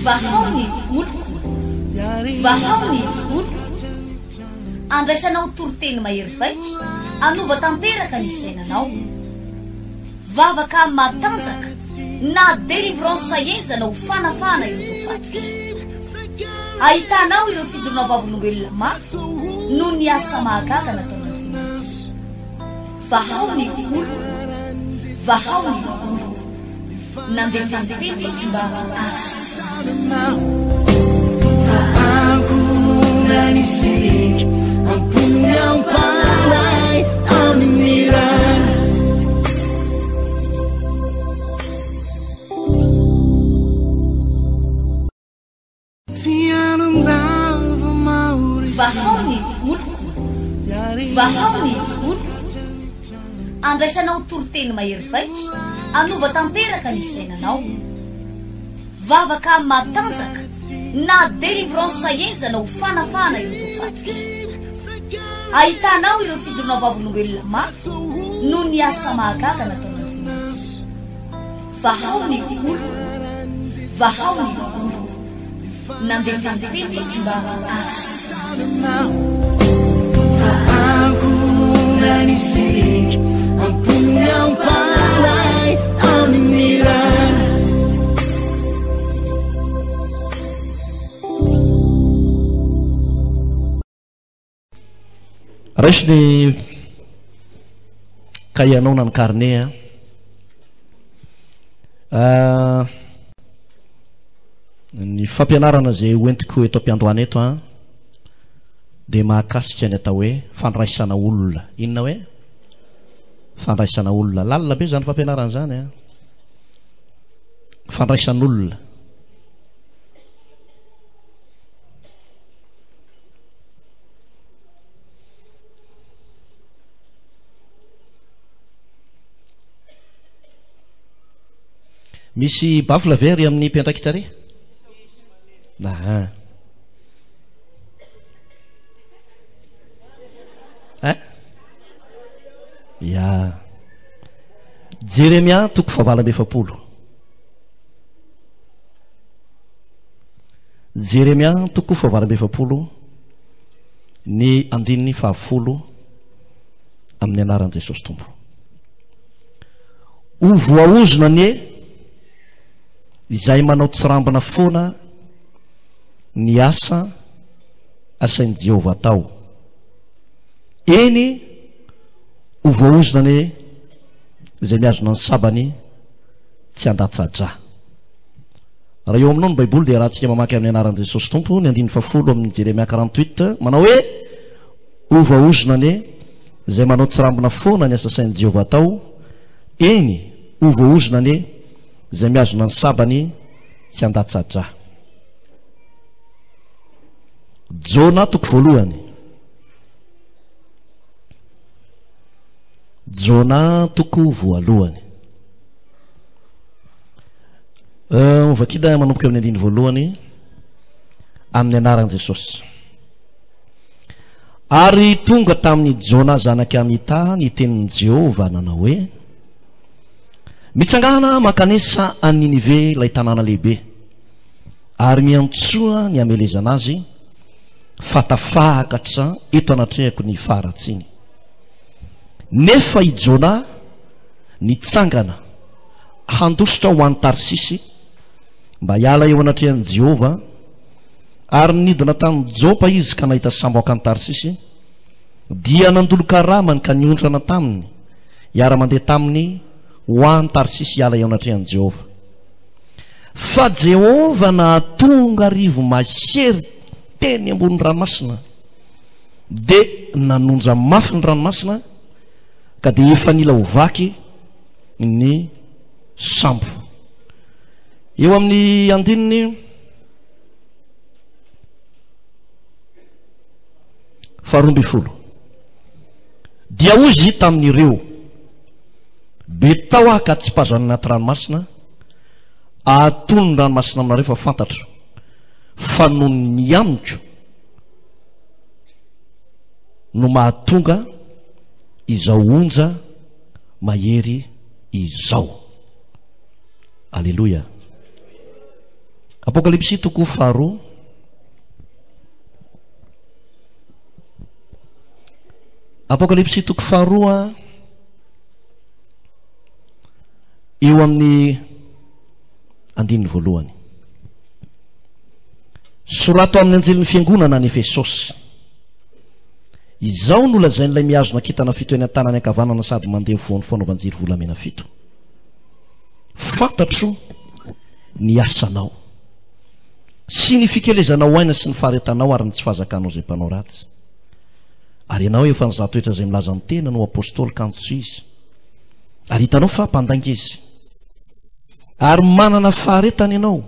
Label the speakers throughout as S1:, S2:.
S1: Vahao ny oloko, vahao ny oloko. Andraisanao toriteny mahery vaika, hanova tanteraka ny fiainanao. Vavaka matanjaka na délivrance henjana ho fanafahana ireo voafatotra. Ahitanao ireo fijoroana vavolombelona mafy noho ny asa mahagaga nataon'Andriamanitra. Vahao ny oloko, vahao ny oloko. Nandefa ny teny izy mba hahasitrana. Vahao ny oloko, vahao ny oloko. Andraisanao toriteny mahery vaika, hanova tanteraka ny fiainanao. Vavaka matanjaka na délivrance henjana ho fanafahana ireo voafatotra. Ahitanao ireo fijoroana vavolombelona mafy noho ny asa mahagaga nataon'Andriamanitra. Vahao ny oloko, vahao ny oloko. Nandefa ny teny izy mba hahasitrana.
S2: Raiso ny cahier-nao na ny carnet a. Ah, ny fampianarana izay hoentiko eto am-piandohana eto a dia mahakasika ny atao hoe fandraisana olona. Inona hoe? Fandraisana olona. Lalina be izany fampianarana izany a. Fandraisan'olona. Misy baffle ve ary amin'ny mpiandraikitra ary? Aha. Hein? Ya. Jeremia toko fahavalo amby 40. Jeremia toko fahavalo amby 40 ny andininy fahafolo amin'ny anaran'i Jesosy Tompo. Ho voaozona anie izay manao tsirambina foana ny asa asain'i Jehovah atao. Eny, ho voaozona anie izay mihazona ny sabany tsy handatsa-drà. Raha eo aminao ny Baiboly dia arahantsika mamaky amin'ny anaran'i Jesosy Tompo ny andininy fahafolo amin'ny Jeremia 48 manao hoe, Ho voaozona anie izay manao tsirambina foana ny asa sain'i Jehovah atao, eny, ho voaozona anie izay mihazona ny sabany tsy handatsa-drà. Jona toko voalohany. Jona toko voalohany. Eh, Hovakina manomboka amin'ny andininy voalohany amin'ny anaran'i Jesosy. Ary tonga tamin'i Jona zanak'i Amita ny tenin'i Jehovah nanao hoe, Mitsangàna mankanesa any Ninive ilay tanàna lehibe, ary miantsoa ny hamelezana azy, fa tafakatra eto anatrehako ny faharatsiany. Nefa i Jona nitsangana handositra ho any Tarsisy mba hiala eo anatrehan'i Jehovah, Ary nidina tany Jopa izy ka nahita sambo hankany Tarsisy, dia nandolo karamany ka niondrana taminy, hiara-mandeha taminy ho any Tarsisy hiala eo anatrehan'i Jehovah. Fa Jehovah nahatonga rivo-mahery teny ambony ranomasina, dia nanonja mafy ny ranomasina, ka dia efa nila ho vaky ny sambo. Eo amin'ny andininy Faharoa Dia hoy izy tamin'ireo, Be tao aho ka tsipazo any anaty ranomasina, ahatony ny ranomasina aminareo fa fantatro fa noho ny amiko no mahatonga izao onja mahery izao. Aleloia. Apokalypsy toko faharoa. Apokalypsy toko faharoa eo amin'ny andininy voalohany. Sorato amin'ny anjelin'ny fiangonana any Efesosy. Izao no lazain'ilay mihazona kintana fito eny an-tanany ankavanana sady mandeha voan'ny fanaovan-jiro volamena fito. Fantatro ny asanao, sy ny fikelezanao aina sy ny faharetanao ary ny tsy fahazakanao izay mpanao ratsy. Ary ianao efa nizaha toetra izay milaza ny tenany ho apostoly kanjo tsy izy. Ary hitanao fa mpandainga izy. Ary manana faharetana ianao,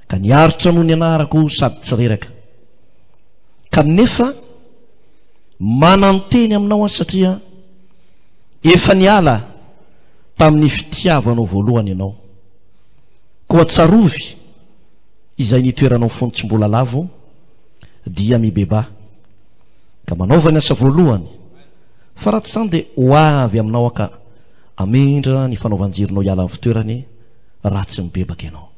S2: ka niaritra noho ny anarako sady tsy reraka. Kanefa mananteny aminao aho satria efa niala tamin'ny fitiavanao voalohany ianao. Koa tsarovy izay nitoeranao fony tsy mbola lavo, dia mibebaha, ka manaova ny asa voalohany, fa raha tsy izany dia ho avy aminao aho ka hamindra ny fanaovan-jironao hiala amin'ny fitoerany raha tsy mibebaka ianao.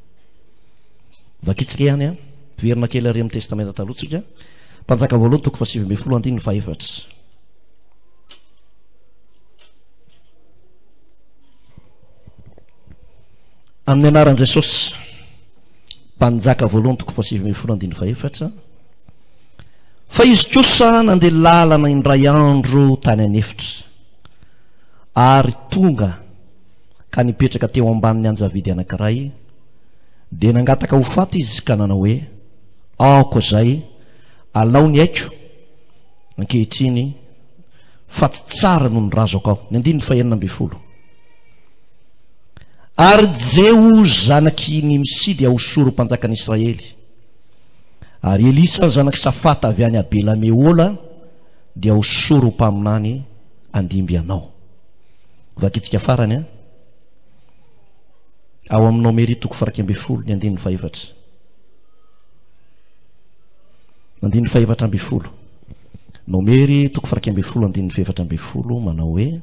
S2: Vakitsika ihany an. Miverina kely ary amin'ny Testamenta Taloha tsika. Mpanjaka voalohany toko faha 19 andininy faha efatra. Amin'ny anaran'i Jesosy. Mpanjaka voalohany toko faha 19 andininy faha efatra. Fa izy kosa nandeha lalana indray andro tany an'efitra ary tonga ka nipetraka teo ambanin'ny anjavidy anankiray Dia nangataka ho faty izy ka nanao hoe, Aoka izay, alao ny aiko ankehitriny, fa tsy tsara noho ny razako aho. Ny andininy fahenina ambin'ny folo. Ary Jeho zanak'i Nimsy dia hosoro mpanjakan'i Israely. Ary Elisa zanak'i Safata avy any Abela-mehola dia hosoro mpaminany handimby anao. Vakitsika farany an. Ao amin'ny Nomery toko faha-11 ny andininy fahefatra. Andininy faha-14. Nomery toko faha-11 andininy faha-14 manao hoe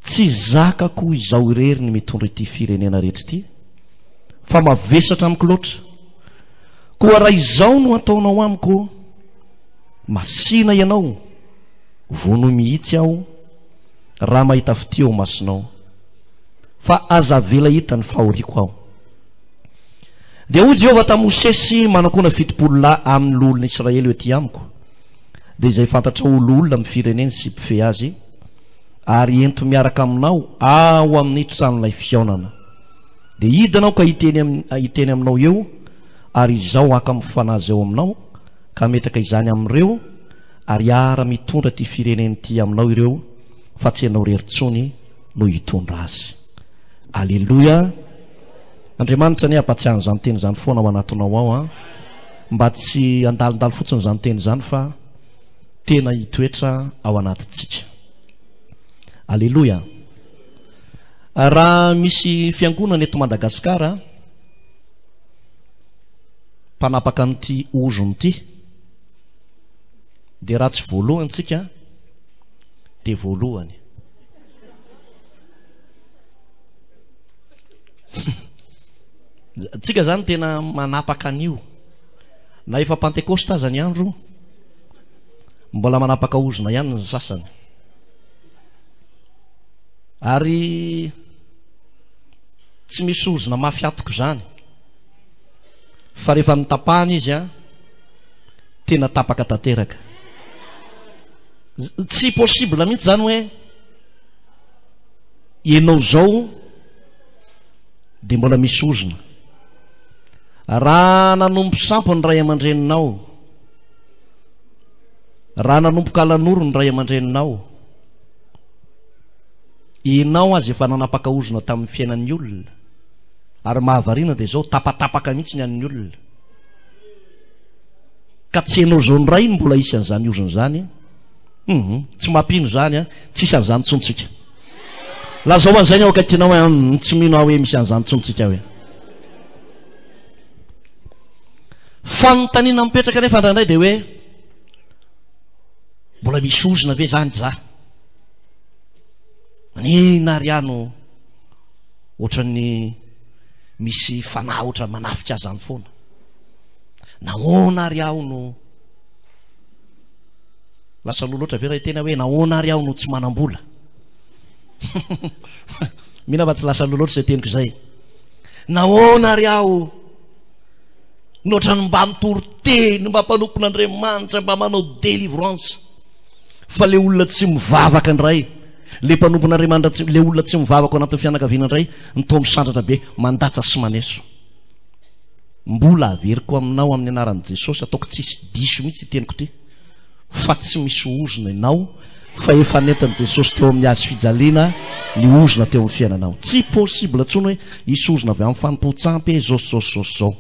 S2: Tsy zakako izaho irery ny mitondra ity firenena rehetra ity fa mavesatra amiko loatra. Koa raha izao no ataonao amiko, masina ianao, vonoy mihitsy aho raha mahita fitia eo masonao. Fa aza avela hita ny fahoriako aho. Dia hoy Jehovah tamin'i Mosesy, Manakona 70 lahy amin'ny loholon'ny Israely ho ety amiko, dia izay fantatrao ho loholona amin'ny fireneny sy mpifehy azy, ary ento miaraka aminao ao amin'ny tranolay fihaonana. Dia hidina aho ka hiteny, hiteny aminao eo, ary izaho haka amin'ny fanahy izay ao aminao, ka hametraka izany amin'ireo, ary hiara-mitondra ity firenena ity aminao ireo, fa tsy ianao irery intsony no hitondra azy. Aleloia! Andriamanitra anie hampatsiahy an'izany teny izany foana ao anatinao ao an! Mba tsy handalondalo fotsiny izany teny izany fa tena hitoetra ao anatintsika. Aleloia! Raha misy fiangonana eto Madagasikara mpanapaka an'ity ozona ity dia raha tsy voalohany tsika dia voalohany. Tsika zany tena manapaka an'io. Na efa Pantekosta aza ny andro, mbola manapaka ozona ihany ny sasany. Ary tsy misy ozona mafy atoko izany. Fa rehefa notapahana izy an, tena tapaka tanteraka. Tsy possible mihitsy izany hoe ianao izao dia mbola misy ozona. Raha nanompo sampy ny ray aman-dreninao, raha nanompo kalanoro ny ray aman-dreninao, ianao aza efa nanapaka ozona tamin'ny fiainan'ny olona, ary mahavariana dia izao, tapatapaka mihitsy ny an'ny olona. Ka tsy ianao izao indray no mbola hisy an'izany ozona izany. Hum, tsy mampino izany an, tsisy an'izany intsony tsika. Lazao an'izay ny ao akaikinao hoe hum, tsy mino aho hoe misy an'izany intsony tsika hoe. Fanontaniana mipetraka nefa indraindray dia hoe mbola misy ozona ve izany za? Manina ary aho no ohatran'ny. misy fanahy ohatran'ny manafika azy any foana. Nahoana ary aho no lasa aloha loatra ve raha hiteny aho hoe nahoana ary aho no tsy manam-bola? Mino aho fa tsy lasa aloha loatra izay teniko izay. Nahoana ary aho no ohatran'ny mba mitory teny, mba mpanompon'Andriamanitra, mba manao délivrance. Fa le olona tsy mivavaka indray, le mpanompon'Andriamanitra tsy, le olona tsy mivavaka ao anatin'ny fianakaviana indray, ny toa misandratra be, mandatsa sy maneso. Mbola averiko aminao amin'ny anaran'i Jesosy, ataoko tsisy diso mihitsy ity teniko ity, fa tsy misy ozona ianao, fa efa nentin'i Jesosy teo amin'ny hazo fijaliana ny ozona teo amin'ny fiainanao. Tsy possible intsony hoe hisy ozona avy amin'ny fanompoan-tsampy e, zao sy zao sy zao sy zao.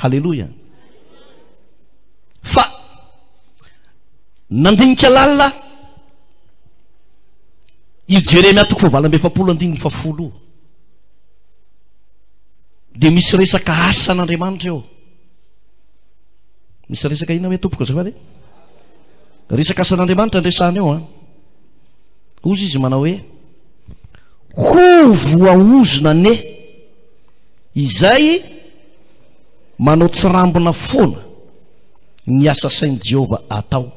S2: Haleloia. Fa nandinika lalina io Jeremia toko fahavalo amby 40 andininy fahafolo io. Dia misy resaka asan'Andriamanitra eo. Misy resaka inona hoe tompoko azafady? Resaka asan'Andriamanitra ny resahana eo an. Hozy izy manao hoe ho voaozona anie izay manao tsirambina foana ny asa sain'i Jehovah atao.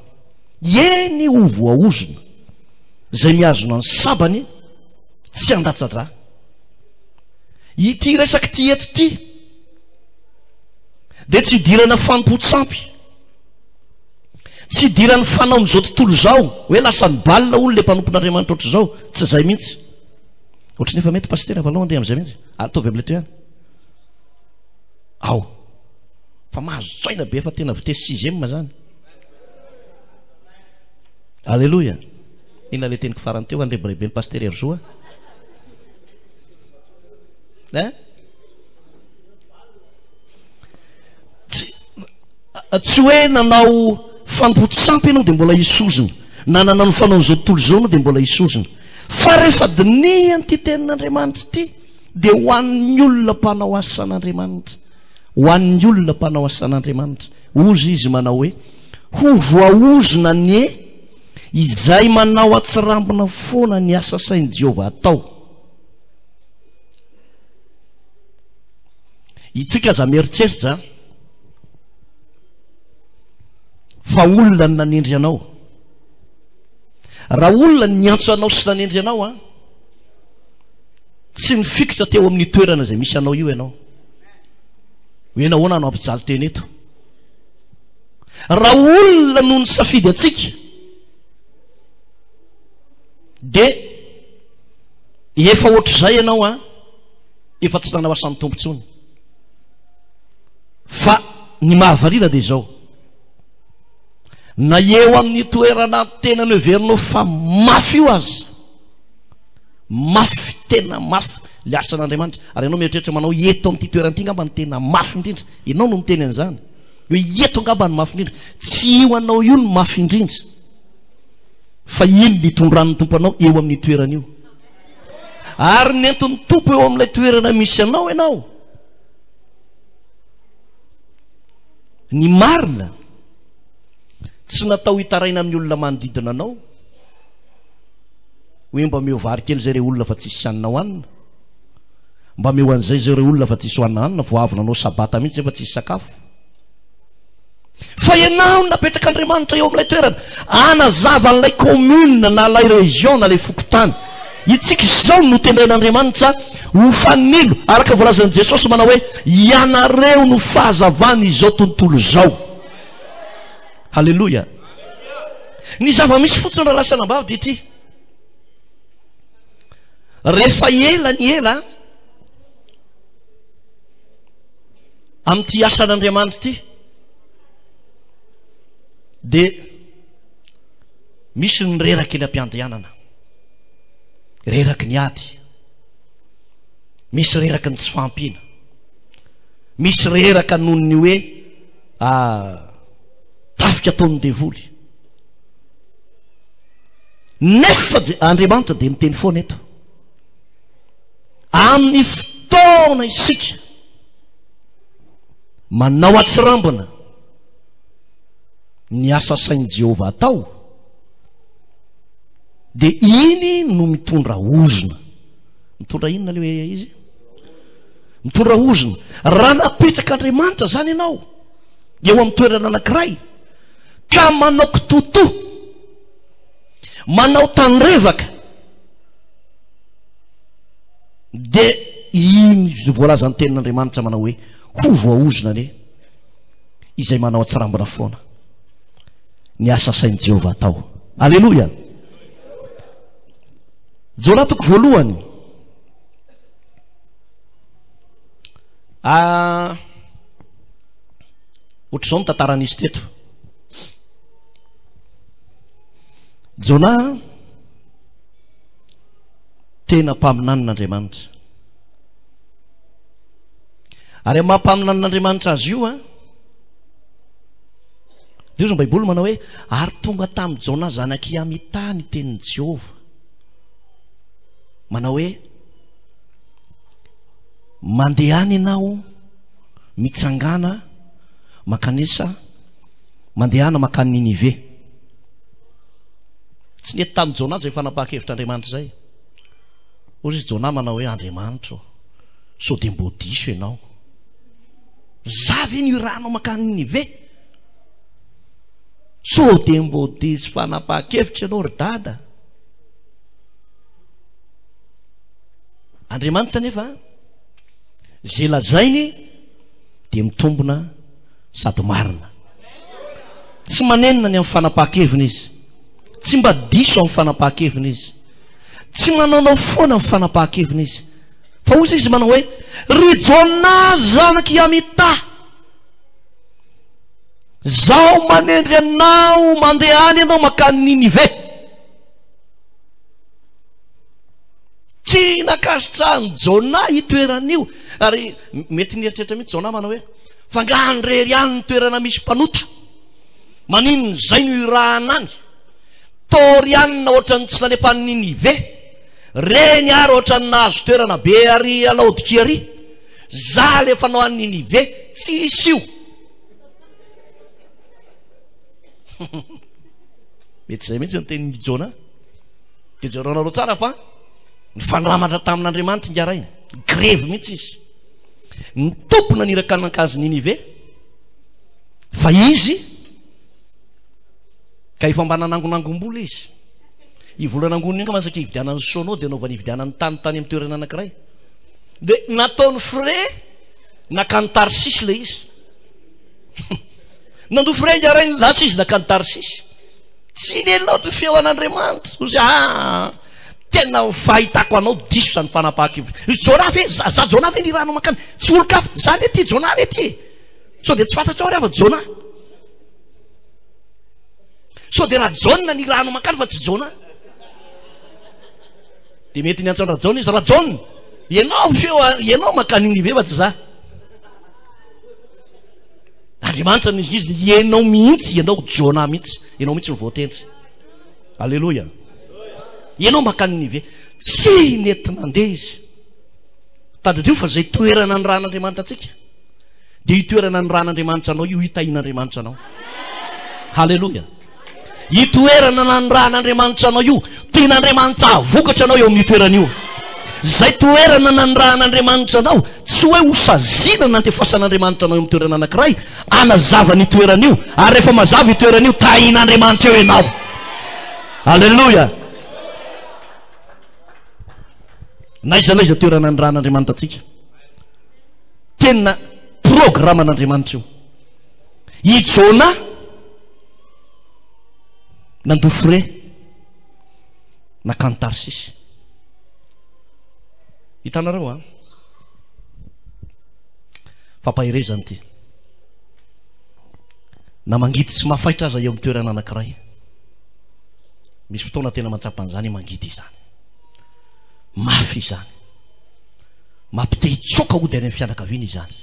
S2: Eny ho voaozona izay mihazona ny sabany tsy handatsa-drà. Ity resaka ity eto ity dia tsy idirana fanompoan-tsampy. Tsy idiran'ny fanaon'izao tontolo izao hoe lasa ny bal hono le mpanompon'Andriamanitra ohatr'izao. Tsy izay mihitsy. Ohatry ny efa mety pasitera fa alao andeha amin'izay mihitsy. Ataovy amin'ilay teo ihany. Ao. Fa mahazo tsaina be fa tena vitesse sixième zany. Alléluia. Inona le teniko farany teo andrebireben'ny pasitera Herizo a? Hein? Tsy Tsy hoe nanao fanompoan-tsampy ianao dia mbola hisozona, na nanao ny fanaon'izao tontolo izao ianao dia mbola hisozona. Fa rehefa dinihana ity tenin'Andriamanitra ity dia ho an'ny olona mpanao asan'Andriamanitra. Ho an'ny olona mpanao asan'Andriamanitra. Hozy izy manao hoe, Ho voaozona anie izay manao atsirambina foana ny asa sain'i Jehovah atao. Itsika aza mieritreritra fa olona no nanendry anao. Raha olona no niantso anao sy nanendry anao an, tsy nifikitra teo amin'ny toerana izay misy anao io ianao. Hoe nahoana no hampijaly tena eto? Raha olona no nisafidy antsika dia efa ohatr'izay ianao an, efa tsy nanao asan'ny Tompo intsony. Fa ny mahavariana dia izao, na eo amin'ny toerana tena noheverinao fa mafy io aza, mafy, tena mafy le asan'Andriamanitra, ary ianao mieritreritra manao eto amin'ity toerana ity angamba no tena mafy indrindra, ianao no miteny an'izany, hoe eto angamba no mafy indrindra, tsy io anao io no mafy indrindra, fa iny ny itondran'ny Tompo anao eo amin'ny toerana io. Ary nentin'ny Tompo eo amin'ilay toerana misy anao ianao. Ny marina, tsy natao hitaraina amin'ny olona manodidina anao hoe mba omeo vary kely izay re olona fa tsisy hanina hohanina, mba omeo an'izay izay re olona fa tsisy hohanina hanina, vao avy nanao sabata mihitsy nefa tsisy sakafo. Fa ianao no napetrak'Andriamanitra eo amin'ilay toerana hanazava an'ilay commune na ilay région na ilay fokontany. Itsika izao no notendren'Andriamanitra ho fanilo, araka ny voalazan'i Jesosy manao hoe, Ianareo no fahazavan'izao tontolo izao. Haleloia. Ny zava-misy fotsiny rahalahy sy anabavy dia ity. Rehefa ela ny ela, amin'ity asan'Andriamanitra ity, dia misy ny reraka eny am-piandehanana. Reraky ny ady. Misy reraky ny tsy fahampiana. Misy reraka noho ny hoe ah, tafika ataon'ny devoly. Nefa Andriamanitra dia miteny foana eto. Amin'ny fotoana isika manao atsirambina ny asa sain'i Jehovah atao, Dia iny no mitondra ozona. Mitondra inona le izy? Mitondra ozona. Raha napetrak'Andriamanitra izany ianao eo amin'ny toerana anankiray ka manao kitotoa, manao tandrevaka, dia iny voalazan'ny tenin'Andriamanitra manao hoe ho voaozona anie izay manao atsirambina foana ny asa asain'i Jehovah atao. Aleloia! Jona toko voalohany. Ah, ohatr'izao ny tantara nisy teto. Jona tena mpaminanin'Andriamanitra. Ary amin'ny maha mpaminanin'Andriamanitra azy io, dia hoy ny Baiboly manao hoe ary tonga tamin'i Jona zanak'i Amita ny tenin'i Jehovah. Manao hoe Mandehana ianao, mitsangàna, mankanesa, mandehana mankany Ninive. Tsy nety tamin'i Jonah izay fanapahan-kevitr'Andriamanitra izay. Hoy izy Jonah manao hoe, Andriamanitro, sao dia mbô diso ianao. Za ve no irahanao mankany Ninive? Sao dia mbô diso fanapahan-kevitra ianao ry dada? Andriamanitra anefa, izay lazainy dia mitombina sady marina. Tsy manenina ny amin'ny fanapahan-keviny izy. Tsy mba diso amin'ny fanapahan-keviny izy. Tsy manaonao foana amin'ny fanapahan-keviny izy. Fa hoy izy manao hoe, Ry Jona zanak'i Amita, zaho manendry anao mandeha any ianao mankany Ninive. Tsy nankasitrahan'i Jona io toerana io. Ary mety nieritreritra mihitsy Jona manao hoe, Fa angaha any irery ihany ny toerana misy mpanota? Maninona izay no irahana any? Torianina ohatran'ny tsy nalefa any Ninive. Reny ary ohatran'ny nahazo toerana be ary Laodikia ary. Za alefanao any Ninive, tsy hisy io. Mety izay mihitsy ny tenin'i Jona. Dia jerenareo tsara fa nifandramatra tamin'Andriamanitra ingarainy. Grevy mihitsy izy. Ny Tompo naniraka nankazy Ninive, fa izy ka efa mba nanangonangom-bola izy. Io vola nangoniny io angamba saika hividianany sono dia anaovany hividianany tany tany amin'ny toerana anankiray. Dia nataony frais nakany Tarsisy ilay izy. Nandoa frais ingarainy, lasa izy nakany Tarsisy. Tsy nenao ny feo an'Andriamanitra. Hoy izy, ah, tena ny fahitako anao diso izany fanapahan-kevitra. I Jonah ve, za, za Jonah ve nirahanao mankany? Tsy olon-kafa, za anie ty, Jonah anie ty e. Sao dia tsy fantatrao ary aho fa Jonah. Sao dia Rajaona nirahanao mankany fa tsy Jonah. Dia mety niantso an-dRajaona izy, Rajaona, ianao feo, ianao mankany Ninive fa tsy za. Andriamanitra no izy dia ianao mihitsy, ianao Jonah mihitsy, ianao mihitsy no voatendry. Aleloia. Ianao mankany Ninive. Tsy nety nandeha izy. Tadidio fa izay toerana anirahan'Andriamanitra antsika, dia io toerana anirahan'Andriamanitra anao io hitahian'Andriamanitra anao. Haleloia. Io toerana nanirahan'Andriamanitra anao io, tian'Andriamanitra hahavokatra anao eo amin'io toerana io. Izay toerana nanirahan'Andriamanitra anao, tsy hoe ho saziana nandefasan'Andriamanitra anao eo amin'ny toerana anankiray, hanazava an'io toerana io, ary rehefa mazava io toerana io, tahin'Andriamanitra eo ianao. Aleloia! N'aiza n'aiza toerana anirahan'Andriamanitra antsika, tena programan'Andriamanitra io. I Jona nandoa frais nankany Tarsisy. Hitanareo an? Fampaherezana ity. Na mangidy sy mafaitra aza eo amin'ny toerana anankiray. Misy fotoana tena mahatsapa an'izany mangidy izany. Mafy izany. Mampite hitsoaka hody any amin'ny fianakaviana izany.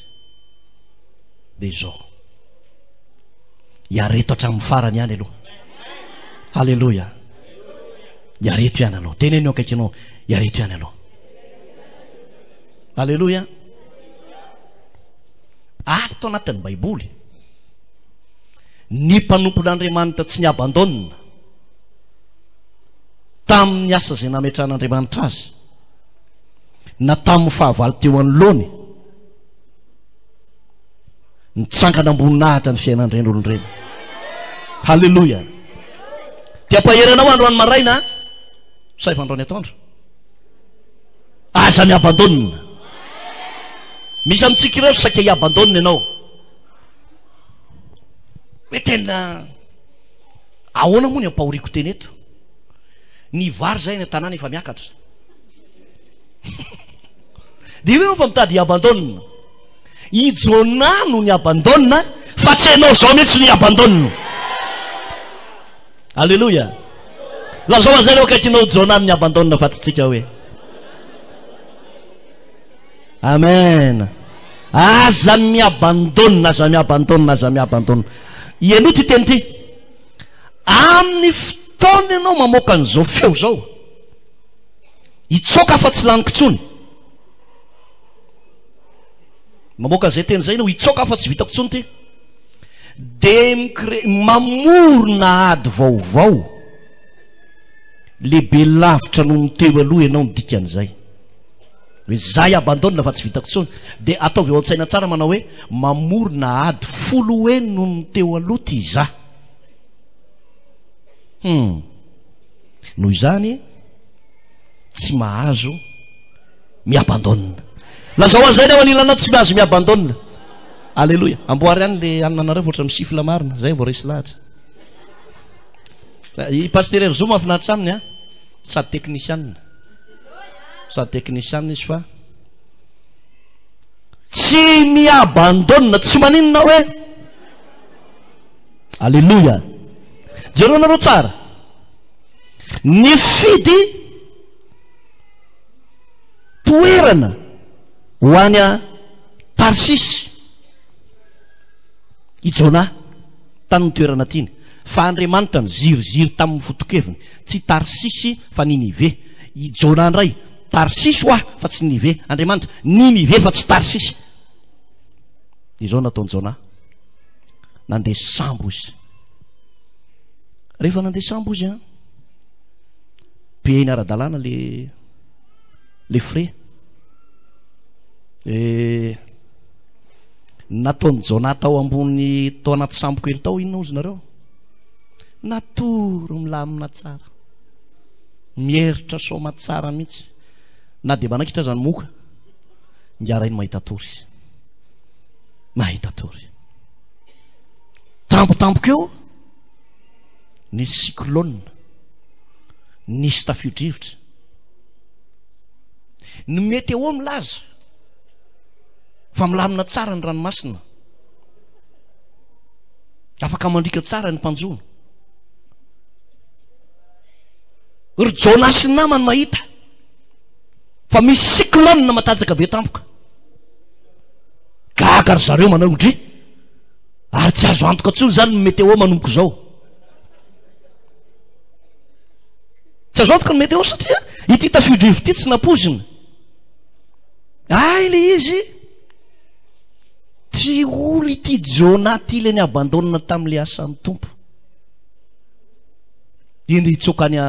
S2: Dia izao. Iareto hatramin'ny farany ihany aloha. Haleloia. Iareto ihany aloha. Teneno eo akaikinao, iareto ihany aloha. Haleloia. Ato anatin'ny Baiboly, ny mpanompon'Andriamanitra tsy ni-abandonne tamin'ny asa izay nametrahan'Andriamanitra azy, na tamin'ny fahavalo teo anoloany. Mitsangana am-boninahitra ny fiainan'ireny olona ireny. Haleloia. Te hampahery anao androany maraina, sa efa androany atoandro? Aza miabandonina. Misy amintsika ireo saika hiabandonina ianao. Hoe tena ahoana moa ny ampahoriako tena eto? Ny vary izay any an-tanàna efa miakatra. Dia io ianao fa mitady hiabandonina. I Jonah no ni-abandonne fa tsy ianao izao mihitsy no hi-abandonne. Alléluia. Lazao an'izay ireo akaikinao Jonah no ni-abandonne fa tsy tsika hoe. Amen. Aza mi-abandonne, aza mi-abandonne, aza mi-abandonne. Ianao ty teny ty. Amin'ny fotoana ianao mamoaka an'izao feo izao. Hitsoaka fa tsy laniko intsony. Mamoaka an'izay teny izay ianao, hitsoaka aho fa tsy vitako intsony ity. Dia mi-crée, mamorona ady vaovao lehibe lavitra noho ny teo aloha ianao ny dikan'izay. Hoe za hi-abandonne fa tsy vitako intsony. Dia ataovy ao an-tsaina tsara manao hoe mamorona ady folo heny noho ny teo aloha ity za. Hum. Noho izany, tsy mahazo mi-abandonne. Lazao an'izay ny ao anilanao tsy mahazo mi-abandonne. Alléluia. Amboary any le anona anareo fa ohatran'ny misifle marina. Zay vao resy lahatra. I Pasteur Herzo mahafinaritra aminy a. Sady teknisianina. Sady teknisianina izy fa tsy mi-abandonne, tsy maninona hoe. Alléluia. Jereo nareo tsara. Nifidy toerana ho any a Tarsisy i Jonah, tany ny toerana tiany. Fa Andriamanitra niziriziry tamin'ny foto-keviny, tsy Tarsisy fa Ninive. I Jonah indray, Tarsisy hoa fa tsy Ninive. Andriamanitra, Ninive fa tsy Tarsisy. Izao nataon'i Jonah, nandeha sambo izy. Rehefa nandeha sambo izy an, payena ara-dalàna le le frais. Eh, nataon'i Jonah tao ambony tao anaty sambo kely tao inona ozy nareo? Natory milamina tsara. Mieritra soma tsara mihitsy. Na dia manakitra aza ny moka, ngarainy mahita tory. Mahita tory. Tampotampoka eo, nisy cyclone, nisy tafio-drivotra. Ny météo milaza fa milamina tsara ny ranomasina. Afaka mandriaka tsara ny mpanjono. Ry Jonas sy ny namany mahita fa misy cyclone matanjaka be tampoka. Gaga ry zareo manao ndry. Ary tsy azo antoka intsony izany ny météo manomboka izao. Tsy azo antoka ny météo satria ity tafio-drivotra ity tsy nampoizina. Ay le izy ty olo ity Jonah ty le ni-abandonne tamin'le asan'ny Tompo. Indro hitsoaka any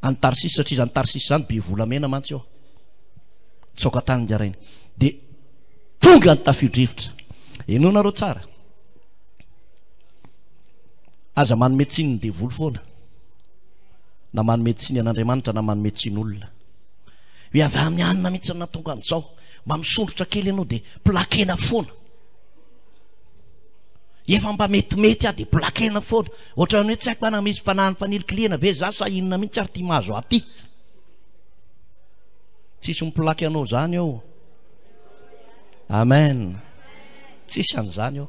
S2: any Tarsisy satria izany Tarsisy izany be volamena mantsy eo. Tsoaka tany ngarainy. Dia tonga ny tafio-drivotra. Henoinareo tsara. Aza manome tsiny ny devoly foana. Na manome tsiny an'Andriamanitra na manome tsiny olona. Hoe avy amin'ny anona mihitsy no nahatonga an'izao. Mba misondrotra kely ianao dia plakena foana. Efa mba metimety aho dia plakena foana. Ohatran'ny hoe tsy haiko na misy fanahy fanilikilihana ve za sa inona mihitsy ary ty mahazo ahy ty. Tsisy miplaky anao zany eo. Amen. Tsisy an'izany eo.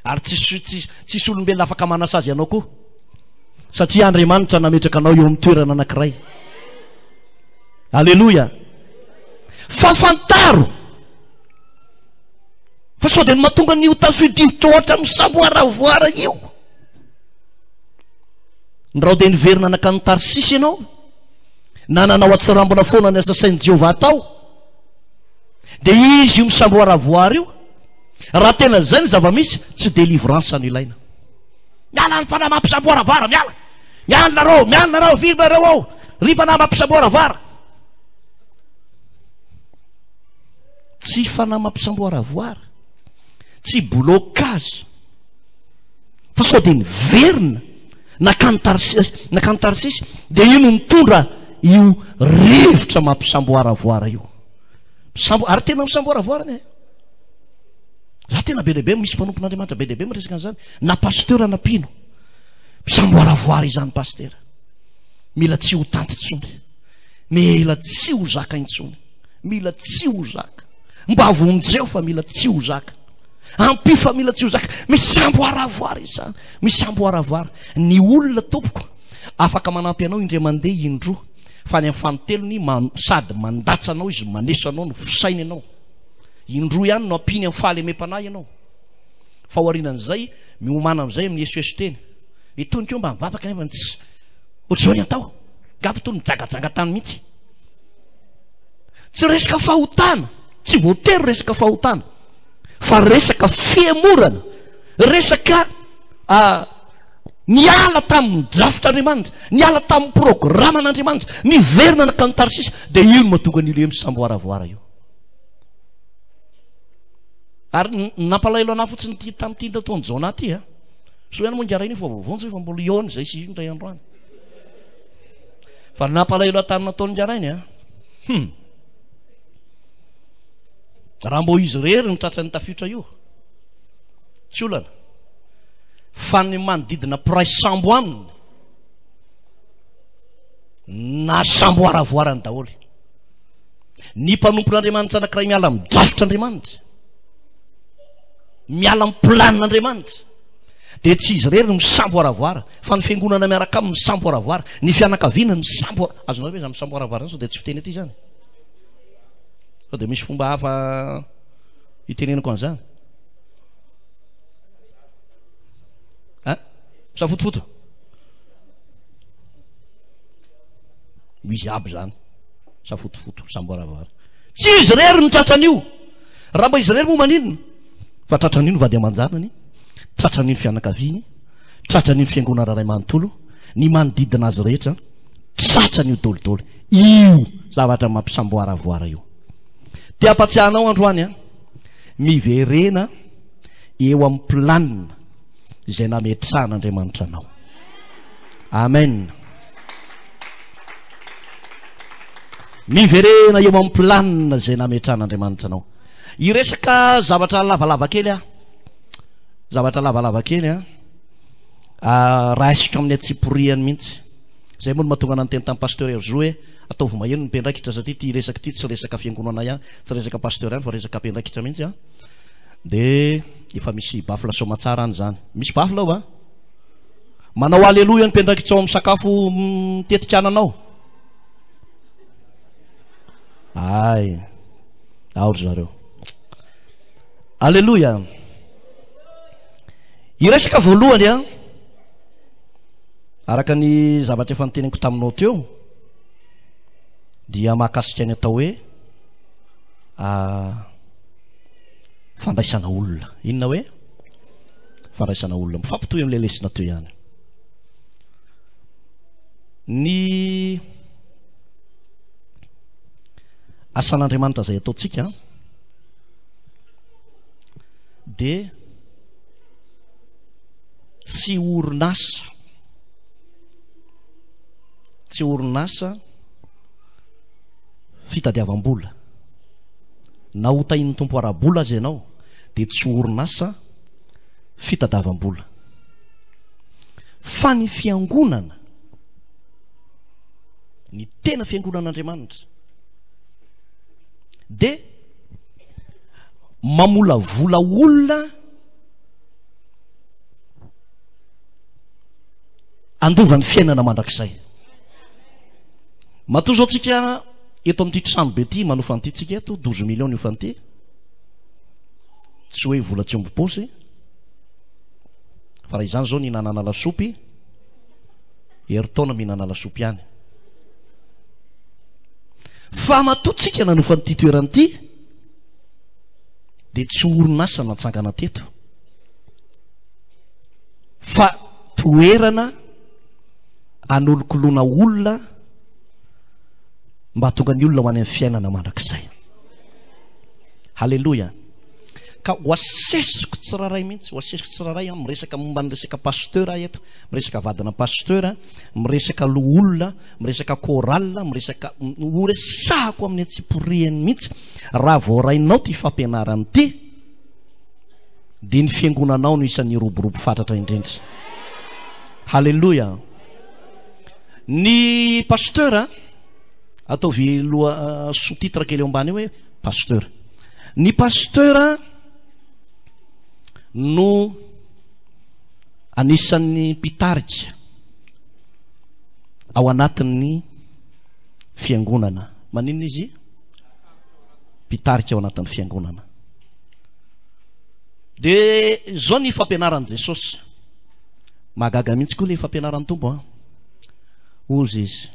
S2: Ary tsisy, tsisy, tsisy olombelona afaka manasazy anao koa. Satria Andriamanitra nametraka anao eo amin'ny toerana anankiray. Aleloia. Fa fantaro fa sao dia ny mahatonga ny ho tafio-drivotra ohatra misamboaravoara io. Ndrao dia niverina nankany Tarsisy ianao, na nanao atsirambina foana ny asa sain'i Jehovah atao, dia izy io misamboaravoara io. Raha tena izay ny zava-misy, tsy délivrance no ilaina. Miala ny fanahy mampisamboaravara, miala. Miala nareo, miala nareo, firy nareo ao. Ry fanahy mampisamboaravara. Tsy fanahy mampisamboaravoara. tsy blocage fa sao dia niverina nakany Tarsisy, nakany Tarsisy dia io no nitondra io rivotra mampisamboaravoara io. Misambo, ary tena misamboaravoara ny. Za tena be dia be misy mpanompon'Andriamanitra be dia be miresaka an'izany, na pasteur na mpino. Misamboaravoara izany pasteur. Mila tsy ho tanty intsony. Mila tsy ho zaka intsony. Mila tsy ho zaka. Mba vonjeo fa mila tsy ho zaka. Ampio fa mila tsy ho zaka. Misamboaravoara izany. Misamboaravoara. Ny olona tompoko afaka manampy anao indray mandeha indroa fa any amin'ny fanintelony sady mandatsa anao izy maneso anao no vosainy ianao. Indroa ihany no ampiany amin'ny fahalemem-panahy ianao. Fa aorianan'izay miomàna amin'izay amin'ny esoeso teny. Itony koa mba mivavaka nefa tsy ohatr'izao ny atao. Gabo toy ny mijangajanga tany mihitsy. Tsy resaka fahotana, tsy voatery resaka fahotana, fa resaka fihemorana, resaka ah, niala tamin'ny drafitr'Andriamanitra, niala tamin'ny programan'Andriamanitra, niverina nankany Tarsisy, dia io no mahatonga an'io le misamboaravoara io. Ary nampalahelo anahy fotsiny ity tamin'ity nataon'i Jonah ity a. Soa ihany moa ingarainy io fa voavonjy fa mbola hihaona izay sy io indray andro any. Fa nampalahelo ahy tamin'ny nataon'i ingarainy a. Hum. Raha mbô izy irery no tratran'ny tafiotra io, tsy olana. Fa ny manodidina mpiray sambo aminy, na samboaravoarany daholo. Ny mpanompon'Andriamanitra anankiray miala amin'ny drafitr'Andriamanitra, miala amin'ny planin'Andriamanitra, dia tsy izy irery no misamboaravoara, fa ny fiangonana miaraka aminy misamboaravoara, ny fianakaviana misambo, azonareo ve izany misamboaravoara izany sao dia tsy fiteny aty izany? Sao dia misy fomba hafa hitenenako an'izany? Hein? Misafotofoto? Misy aby izany. Misafotofoto, misamboaravoara. Tsy izy irery no tratran'io. Raha mba izy irery moa maninona? Fa tratran'io ny vady aman-janany, tratran'io ny fianakaviany, tratran'io ny fiangonana iray manontolo, ny manodidina azy rehetra, tratran'io dolidoly. Io zavatra mampisamboaravoara io. Te hampatsiahy anao androany an, miverena eo amin'ny planina izay nametrahan'Andriamanitra anao. Amen. Miverena eo amin'ny planina izay nametrahan'Andriamanitra anao. Hiresaka zavatra lavalava kely aho. Zavatra lavalava kely an. Ah, raisiko amin'ny antsipiriany mihitsy. Izay moa no mahatonga anah niteny tamin'i Pasteur Herzo hoe ataovy maheno ny mpiandraikitra satria ity resaka ity tsy resaka fiangonana ihany, tsy resaka pasteur ihany fa resaka mpiandraikitra mihitsy an. Dia efa misy baffle soamatsara any izany. Misy baffle ao an? Manao aleloia ny mpiandraikitra ao amin'ny sakafo mitetika anana ao. Ay, ao ry zareo. Aleloia. Hiresaka voalohany an. Araka ny zavatra efa noteneniko taminao teo dia mahakasika ny atao hoe fandraisana olona. Inona hoe? Fandraisana olona. Mifampitohy amin'ilay lesona teo ihany. Ny asan'Andriamanitra izay ataontsika dia Tsy orinasa. Tsy orinasa fitadiavam-bola. Na ho tahin'ny Tompo ara-bola aza ianao, dia tsy orinasa fitadavam-bola. Fa ny fiangonana, ny tena fiangonan'Andriamanitra, dia mamolavola olona Handova ny fiainana mandrakizay. Matoa zao tsika eto amin'ity trano be ity manofa an'ity tsika eto, 12 millions ny hofan'ity. Tsy hoe vola tsy omby paosy. Fa raha izany zao nihinanana lasopy, herintaona mihinana lasopy ihany. Fa matoa tsika nanofa an'ity toerana ity, dia tsy orinasa natsangana teto. Fa toerana anolokoloana olona mba hahatonga ny olona ho any amin'ny fiainana mandrakizay. Haleloia. Ka ho asesiko tsirairay mihitsy, ho asesiko tsirairay aho, miresaka momba ny resaka pasteur aho eto, miresaka vadina pasteur, miresaka loholona, miresaka chorale, miresaka, ho resahako amin'ny antsipiriany mihitsy, raha voarainao ity fampianarana ity, dia ny fiangonanao no isan'ny hiroborobo fatratra indrindra. Haleloia! Ny pasteur, ataovy loha sous-titre kely eo ambany eo hoe pasteur. Ny pasteur no anisan'ny mpitarika ao anatin'ny fiangonana. Maninona izy? Mpitarika ao anatin'ny fiangonana. Dia izao ny fampianaran'i Jesosy. Mahagaga mihitsy koa ilay fampianaran'ny Tompo an. Hozy izy.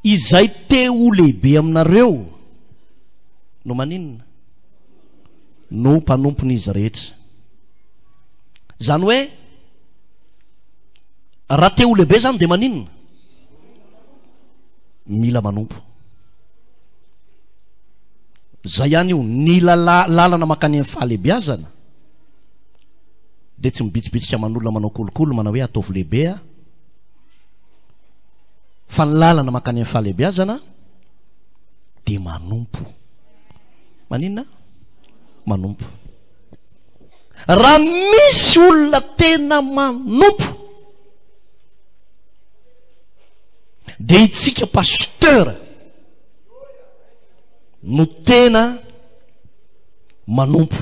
S2: Izay te ho lehibe aminareo no maninona? No mpanompon'izy rehetra. Izany hoe raha te ho lehibe izany dia maninona? Mila manompo. Izay ihany io, ny lalana mankany amin'ny fahalehibiazana dia tsy mibitsibitsika aman'olona manao kolikoly manao hoe ataovy lehibe aho. Fa ny lalana mankany amin'ny fahalehibeazana dia manompo. Maninona? Manompo. Raha misy olona tena manompo dia itsika pasteur no tena manompo.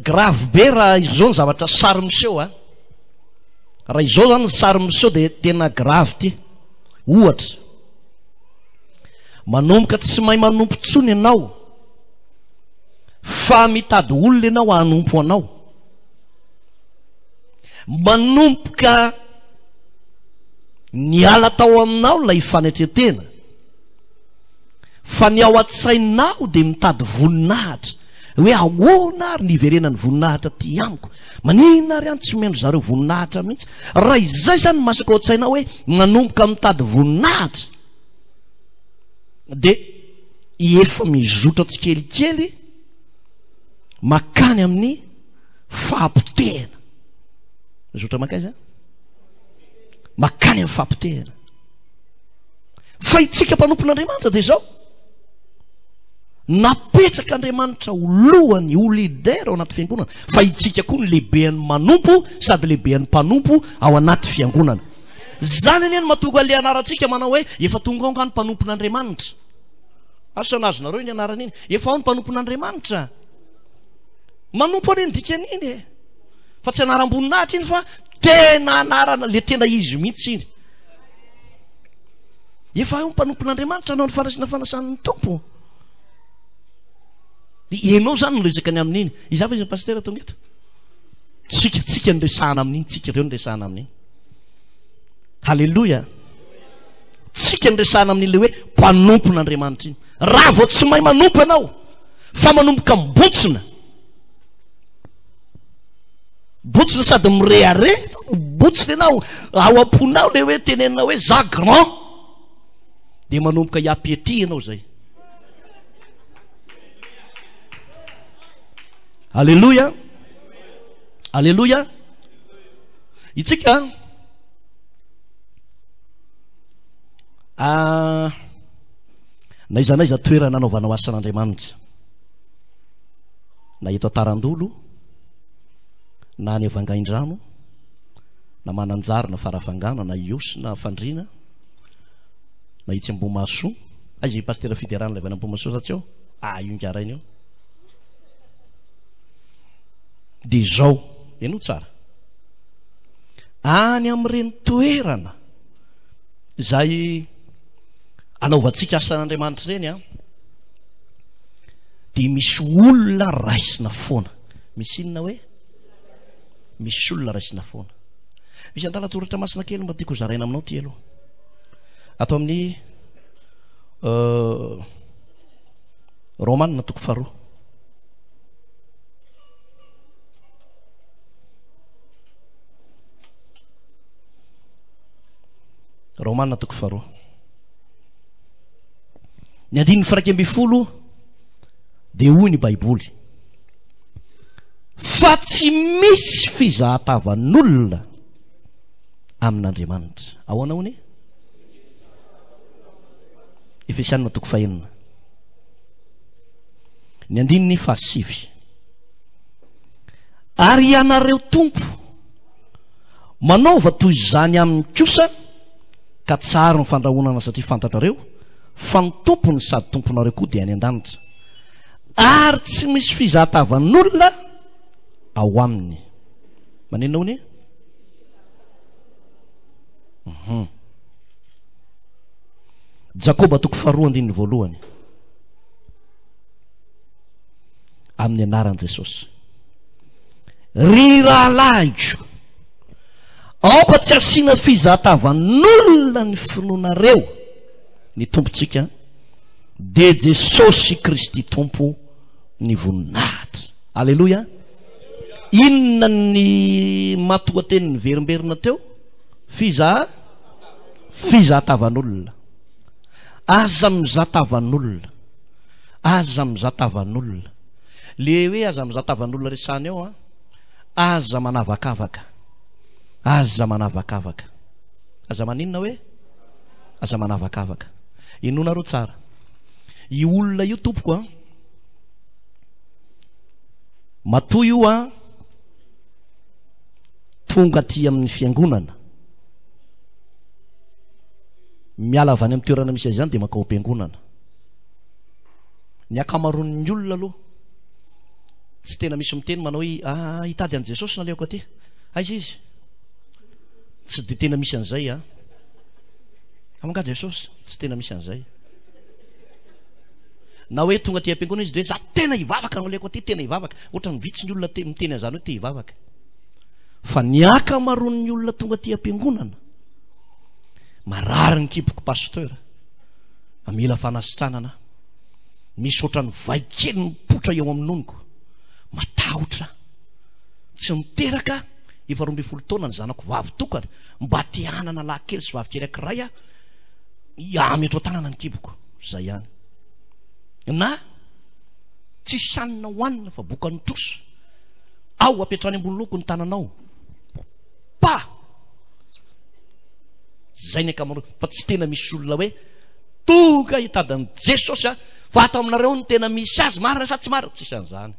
S2: Grave be raha izao ny zavatra sary miseho a. Raha izao zany ny sary miseho dia tena grave ity. Ohatra, manomboka tsy mahay manompo intsony ianao fa mitady olona ianao hanompo anao. Manomboka niala tao aminao ilay fanetren-tena fa ny ao an-tsainao dia mitady voninahitra. Hoe ahoana ary ny hiverenan'ny voninahitra aty amiko? Maninona ary an tsy omen-dry zareo voninahitra mihitsy? Raha izay izany no masaka ao an-tsainao hoe manomboka mitady voninahitra dia efa mizotra tsikelikely makany amin'ny fahapotehana. Mizotra mankaiza? Makany amin'ny fahapotehana. Fa itsika mpanompon'Andriamanitra dia izao. Napetrak'Andriamanitra ho lohany, ho leader ao anaty fiangonana, fa itsika koa no lehibean'ny manompo sady lehibean'ny mpanompo ao anaty fiangonana. Zany anie no mahatonga le anarantsika manao hoe efa tonga ao nga ny mpanompon'Andriamanitra. Asa na azonareo iny anarana iny. Efa ao ny mpanompon'Andriamanitra. Manompo anie ny dikan'iny e. Fa tsy anaram-boninahitra iny fa tena anarana, le tena izy mihitsy iny. Efa eo ny mpanompon'Andriamanitra hanao ny fandraisana fanasan'ny Tompo. Ianao izany no resaka ny amin'iny. Iza fa iza pasitera tonga eto? Tsika, tsika no resahana amin'iny, tsika ireo no resahana amin'iny. Haleloia. Tsika no resahana amin'iny le hoe mpanompon'Andriamanitra iny. Raha vao tsy mahay manompo ianao, fa manomboka mibontsina, Botsina sady mirehareha no botsina ianao, ao am-ponao le hoe tenenina hoe za grand, dia manomboka hiapiety ianao zay. Aleloia, aleloia. Itsika ah, na iza na iza toerana anaovanao asan'Andriamanitra, na eto Antarandolo, na any Vangaindrano, na Mananjary, na Farafangana, na Ihosy, na Fandriana, na etsy Ambohimahasoa. Aiza i Pasitera Fiderana ilay avy any Ambohimahasoa sa tsy eo? Ah, io ingaraina io. Dia izao, henoy tsara. Any amin'ireny toerana izay anaovantsika asan'Andriamanitra ireny an, dia misy olona raisina foana. Misy inona hoe? Misy olona raisina foana. Misy andalan-tsoratra masina kely mba tiako hozaraina aminao ty aloha. Ato amin'ny euh, Romanina toko faharoa. Romanina toko faharoa. Ny andininy faha 11 dia hoy ny Baiboly, Fa tsy misy fizahatavan'olona amin'Andriamanitra. Ahoana hono e? Efesianina toko fahenina. Ny andininy fahasivy. Ary ianareo Tompo, manaova toy izany aminy kosa, ka tsaro ny fandrahonana satria fantatrareo fa ny Tompony sady Tomponareo koa dia any an-danitra, ary tsy misy fizahatavan'olona ao aminy. Maninona hono e? Uhum. Jakoba toko faharoa andininy voalohany. Amin'ny anaran'i Jesosy. Ry rahalahiko, aoka tsy hasiana fizahatavan'olona ny finoanareo ny Tompontsika, dia Jesosy Kristy Tompo ny voninahitra. Aleloia! Inona ny matoanteny niverimberina teo? Fizaha, fizahatavan'olona. Aza mizaha tavan'olona. Aza mizaha tavan'olona. Le hoe aza mizaha tavan'olona resahana eo an, aza manavakavaka. Aza manavakavaka. Aza maninona hoe? Aza manavakavaka. Inoanareo tsara. Io olona io tompoko an, matoa io an, tonga aty amin'ny fiangonana, miala avy any amin'ny toerana misy azy izany dia mankao am-piangonana. Ny ankamaroan'ny olona aloha tsy tena misy miteny manao hoe ah, hitady an'i Jesosy nalehako aty. Aiza izy? Tsy dia tena misy an'izay a. Fa angaha Jesosy? Tsy tena misy an'izay. Na hoe tonga aty am-piangonana izy dia hoe za tena hivavaka no alehako aty, tena hivavaka. Ohatran'ny vitsy ny olona te miteny an'izany hoe te hivavaka. Fa ny ankamaroan'ny olona tonga aty am-piangonana, marary ny kiboko pasteur, mila fanasitranana aho. Misy ohatran'ny vay kely mipoitra eo amin'ny nonoko. Matahotra aho. Tsy niteraka aho, efa 12 taona ny zanako vavy tokana, mba te hanana lahy kely sy vavy kely ankiray aho, hametro an-tanana ny kiboko. Izay ihany. Na tsisy hanina hohanina fa bokan'ny trosa. Ao apetrany ambony loko ny tananao. Pa! Zay ny ankamaroany. Fa tsy tena misy olona hoe tonga hitady an'i Jesosy aho fa ato aminareo no tena misy azy. Marina sa tsy marina? Tsisy an'izany.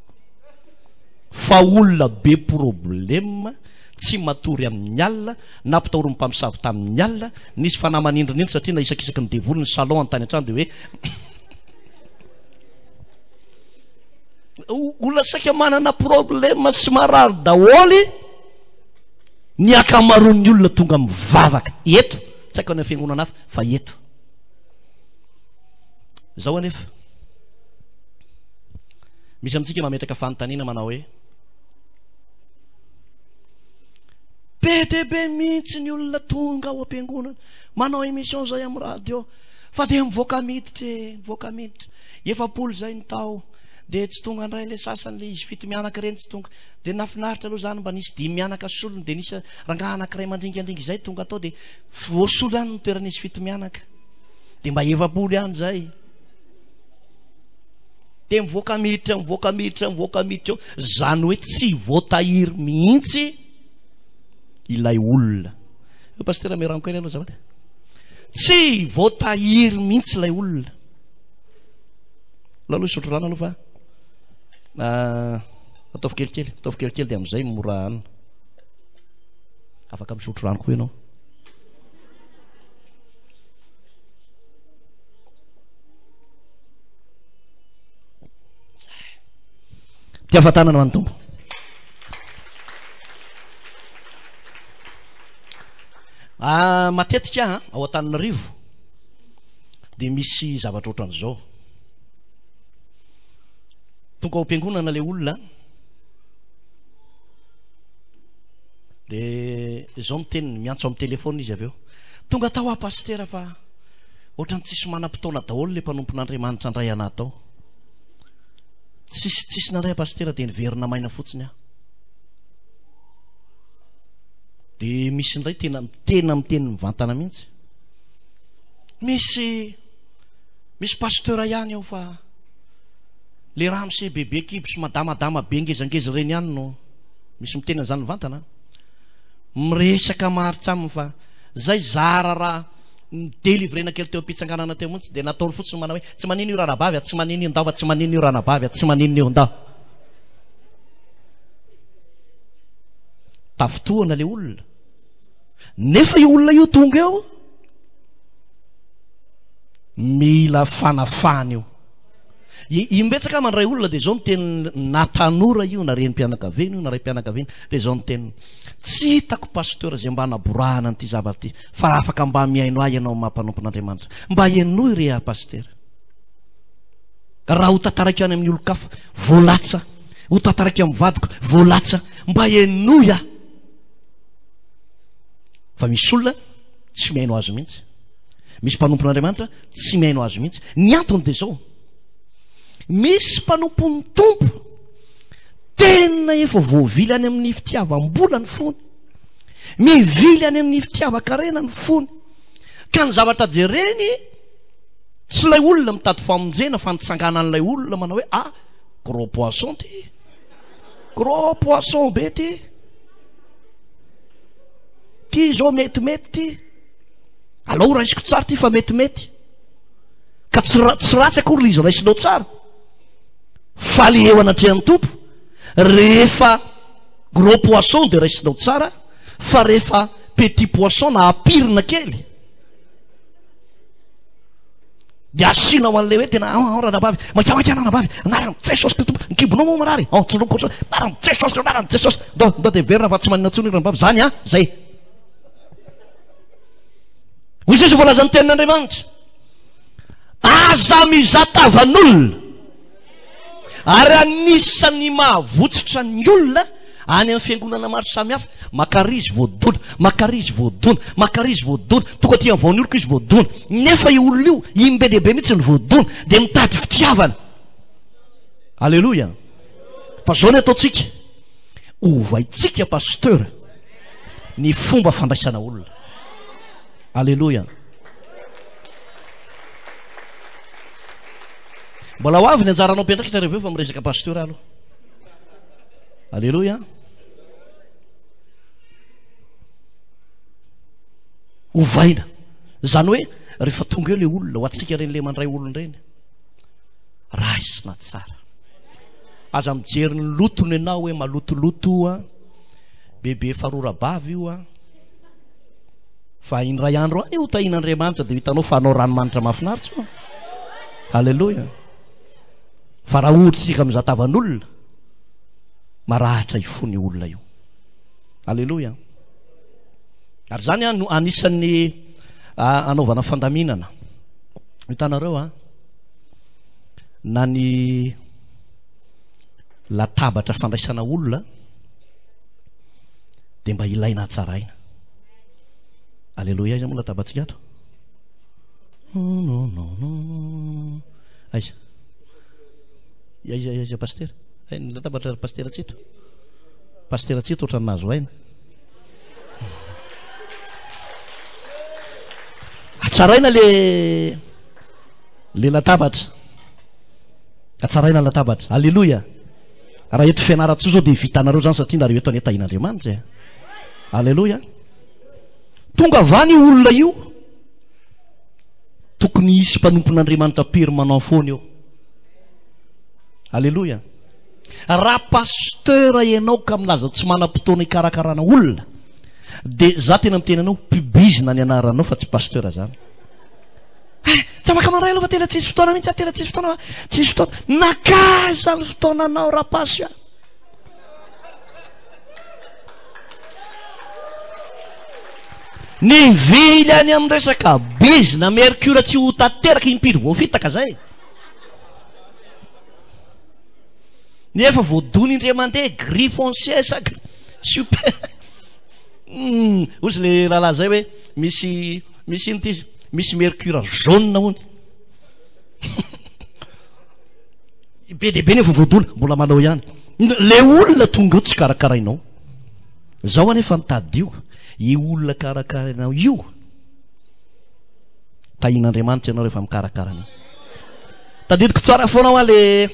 S2: Fa olona be problème, tsy matory amin'ny alina, nampitahorin'ny mpamosavy tamin'ny alina, nisy fanahy manindrinindry satria nahisakisaky ny devoly ny salon any tany an-trano dia hoe Olona saika manana problème sy marary daholo ny ankamaroan'ny olona tonga mivavaka eto, tsy haiko any amin'ny fiangonana hafa fa eto. Izao anefa, misy amintsika mametraka fanontaniana manao hoe be dia be mihitsy ny olona tonga ao am-piangonana manao émission izay amin'ny radio fa dia mivoaka miditra e, mivoaka miditra. 40 izay ny tao. Dia tsy tonga indray ilay sasany, ilay izy fito mianaka ireny tsy tonga. Dia nahafinaritra aloha izany mba nisy dimy mianaka solony, dia nisy rangahy anankiray mandringandringa izay tonga tao dia voasolo ihany ny toeran'izy fito mianaka. Dia mba 40 ihany izay. Dia mivoaka miditra, mivoaka miditra, mivoaka miditra eo. Izany hoe tsy voatahiry mihitsy ilay olona. Io pasitera Meranko kely aloha azafady. Tsy voatahiry mihitsy ilay olona. Aleo aloha hisotro rano aloha fa ah, ataovy kelikely, ataovy kelikely dia amin'izay mora hanina. Afaka misotro rano koa ianao. Mpiafa-tanana ho an'ny Tompo. Ah, matetika ao Antananarivo dia misy zavatra ohatran'izao. Tonga ao am-piangonana ilay olona dia izao ny teniny, miantso amin'ny telefona izy avy eo. Tonga tao aho pasitera fa ohatran'ny tsisy manam-potoana daholo ilay mpanompon'Andriamanitra handray anà tao. Tsisy tsisy nandray aho pasitera dia niverina maina fotsiny aho. Dia misy indray tena tena miteny mivantana mihitsy. Misy. Misy pasteur ihany ao fa le ramose bebe kibo sy madamadama be ngezangeza ireny ihany no misy miteny an'izany mivantana. Miresaka maharitra aminy fa zay zara raha nidelivrena kely teo am-pitsanganana teo mihitsy dia nataony fotsiny manao hoe tsy manino io ranabavy a, tsy manino io ndao fa tsy manino io ranabavy a, tsy manino io ndao. Tafintohana le olona. Nefa io olona io tonga eo Mila fanafahana io. Imbetsaka mandray olona dia izao ny teniny na tanora io na renim-pianakaviana io na raim-pianakaviana dia izao ny teniny. Tsy hitako pasteur izay mba naborahana an'ity zavatra ity fa raha afaka mba mihaino ahy ianao maha mpanompon'Andriamanitra. Mba henoy re aho pasitera. Raha ho tantaraiko any amin'ny olon-kafa voalatsa, ho tantaraiko amin'ny vadiko voalatsa, mba henoy aho. Fa misy olona tsy mihaino azy mihitsy. Misy mpanompon'Andriamanitra tsy mihaino azy mihitsy. Ny antony dia izao, misy mpanompon'ny Tompo tena efa voavily any amin'ny fitiavam-bola ny fony, mivily any amin'ny fitiavan-karena ny fony, ka ny zavatra jereny tsy ilay olona mitady famonjena fa ny tsanganan'ilay olona manao hoe ah, gros poisson ty, gros poisson be ty, ty izao metimety ty. Alao raisiko tsara ity fa metimety. Ka tsy tsy ratsy akory ilay izy raisinao tsara. Fa le eo anatrehan'ny Tompo, rehefa gros poisson dia raisinao tsara, fa rehefa petit poisson na apirina kely dia asianao an'ilay hoe tena ao ranabavy, maika maika ranabavy, anaran'i Jesosy Kristy Tompo, ny kibonao moa marary, ao tsindromiko ohatr'izao, anaran'i Jesosy, anaran'i Jesosy, ndao ndao dia heverina fa tsy manina intsony io ranabavy, zany an, zay. Hoy Jesoa voalazan'ny tenin'Andriamanitra, Aza mizaha tavan'olona. Ary anisan'ny mahavotsitra ny olona any amin'ny fiangonana maro samihafa, makarizy voadona, makarizy voadona, makarizy voadona, tonga aty amin'ny vaonioroko izy voadona. Nefa io olona io, imbe lehibe mihitsy ny voadona, dia mitady fitiavana. Aleloia. Fa zao ny ataontsika, ovaintsika pasteur. ny fomba fandraisana olona. Aleloia. Mbola ho avy ny anjaranao mpiandraikitra reveo fa miresaka pasteur aloha. Aleloia. Ovaina. Izany hoe rehefa tonga eo le olona, ho antsika ireny le mandray olona ireny. Raisina tsara. Aza mijery ny lotony ianao hoe malotoloto a. Bebe farorabavy io an! Fa indray andro any ho tahin'Andriamanitra dia ho hitanao fa hanao ranomanitra mahafinaritra io. Alléluia. Fa raha ohatra isika mizaha tavan'olona, marahatra hifoha ny olona io. Alléluia. Ary izany no anisan'ny anaovana fandaminana. Hitanareo an, na ny latabatra fandraisana olona dia mba ilaina hatsaraina. Aleloia, aiza moa latabatsika ato? Non, non, non. Aiza? Aiza, aiza pasitera? Ay, ny latabatra pasitera tsy eto. Pasitera tsy eto ohatran'ny nahazo aina. Hatsaraina le le latabatra. Hatsaraina ny latabatra. Aleloia. Raha eto Fianarantsoa zao dia vitanareo zany satria nareo eto anie tahin'Andriamanitra e. Aleloia. Tonga avy any io olona io. Tokony hisy mpanompon'Andriamanitra permanent foana eo. Aleloia. Raha pasteur ianao ka milaza tsy manam-potoana hikarakarana olona, dia za tena miteny anao, mpibizina ny anaranao fa tsy pasteur zany. Eh, tsy afaka mandray aloha fa tena tsisy fotoana mihitsy aho, tena tsisy fotoana, tsisy fotoana. Nankaiza ny fotoananao rapasy a? Ny vily any amin'ny resaka bizina mercure tsy ho tanteraka impiry voafitaka zay. Nefa voadona indray mandeha gris foncé sa super. Hmm, ozy le rahalahy zay hoe misy Misy ino ty? Misy mercure jaune hono. Be dia be nefa voadona, mbola manao ihany. Le olona tonga eo tsy karakarainao. Zao anefa ny tadidio, io olona karakarainao io, tahian'Andriamanitra ianao rehefa mikarakara an'io. Tadidiko tsara foana hoa le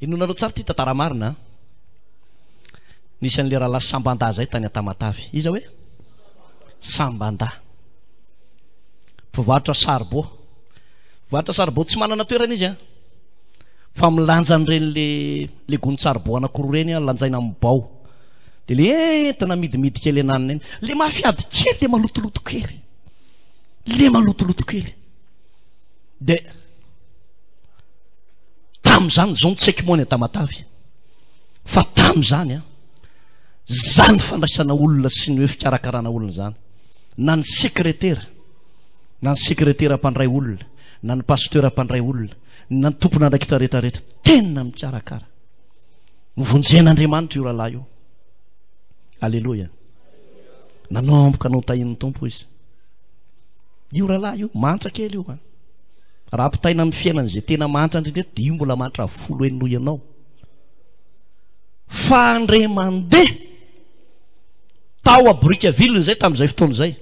S2: Inonareo tsara ty tantara marina a. Nisy an'le rahalahy Sambanda zay tany Tamatave. Iza hoe? Sambanda. Mpivarotra saribô. Mpivarotra saribô tsy manana toerana izy a. Fa milanja an'ireny le le gonin-tsaribô anankiroa ireny a, lanjaina amin'ny bao. Dia le entana amidimidy kely ananina iny. Le mafy ady kely, le malotoloto kely. Le malotoloto kely. Dia tamin'izany, izao no tsy haiko moa any Tamatave. Fa tamin'izany an, zany fandraisana olona sy ny hoe fikarakarana olona izany, na ny sekretera, na ny sekretera mpandray olona, na ny pasteur mpandray olona, na ny tompon'andraikitra rehetra rehetra, tena mikarakara. Novonjen'Andriamanitra io rahalahy io. Aleloia. Nanomboka notahin'ny Tompo izy. Io rahalahy io, mantra kely io an. Raha ampitaina amin'ny fiainana izay tena mahantra indrindra eto dia io mbola mahantra folo heny noho ianao. Fa andre mandeha tao a Brickaville izay tamin'izay fotoana izay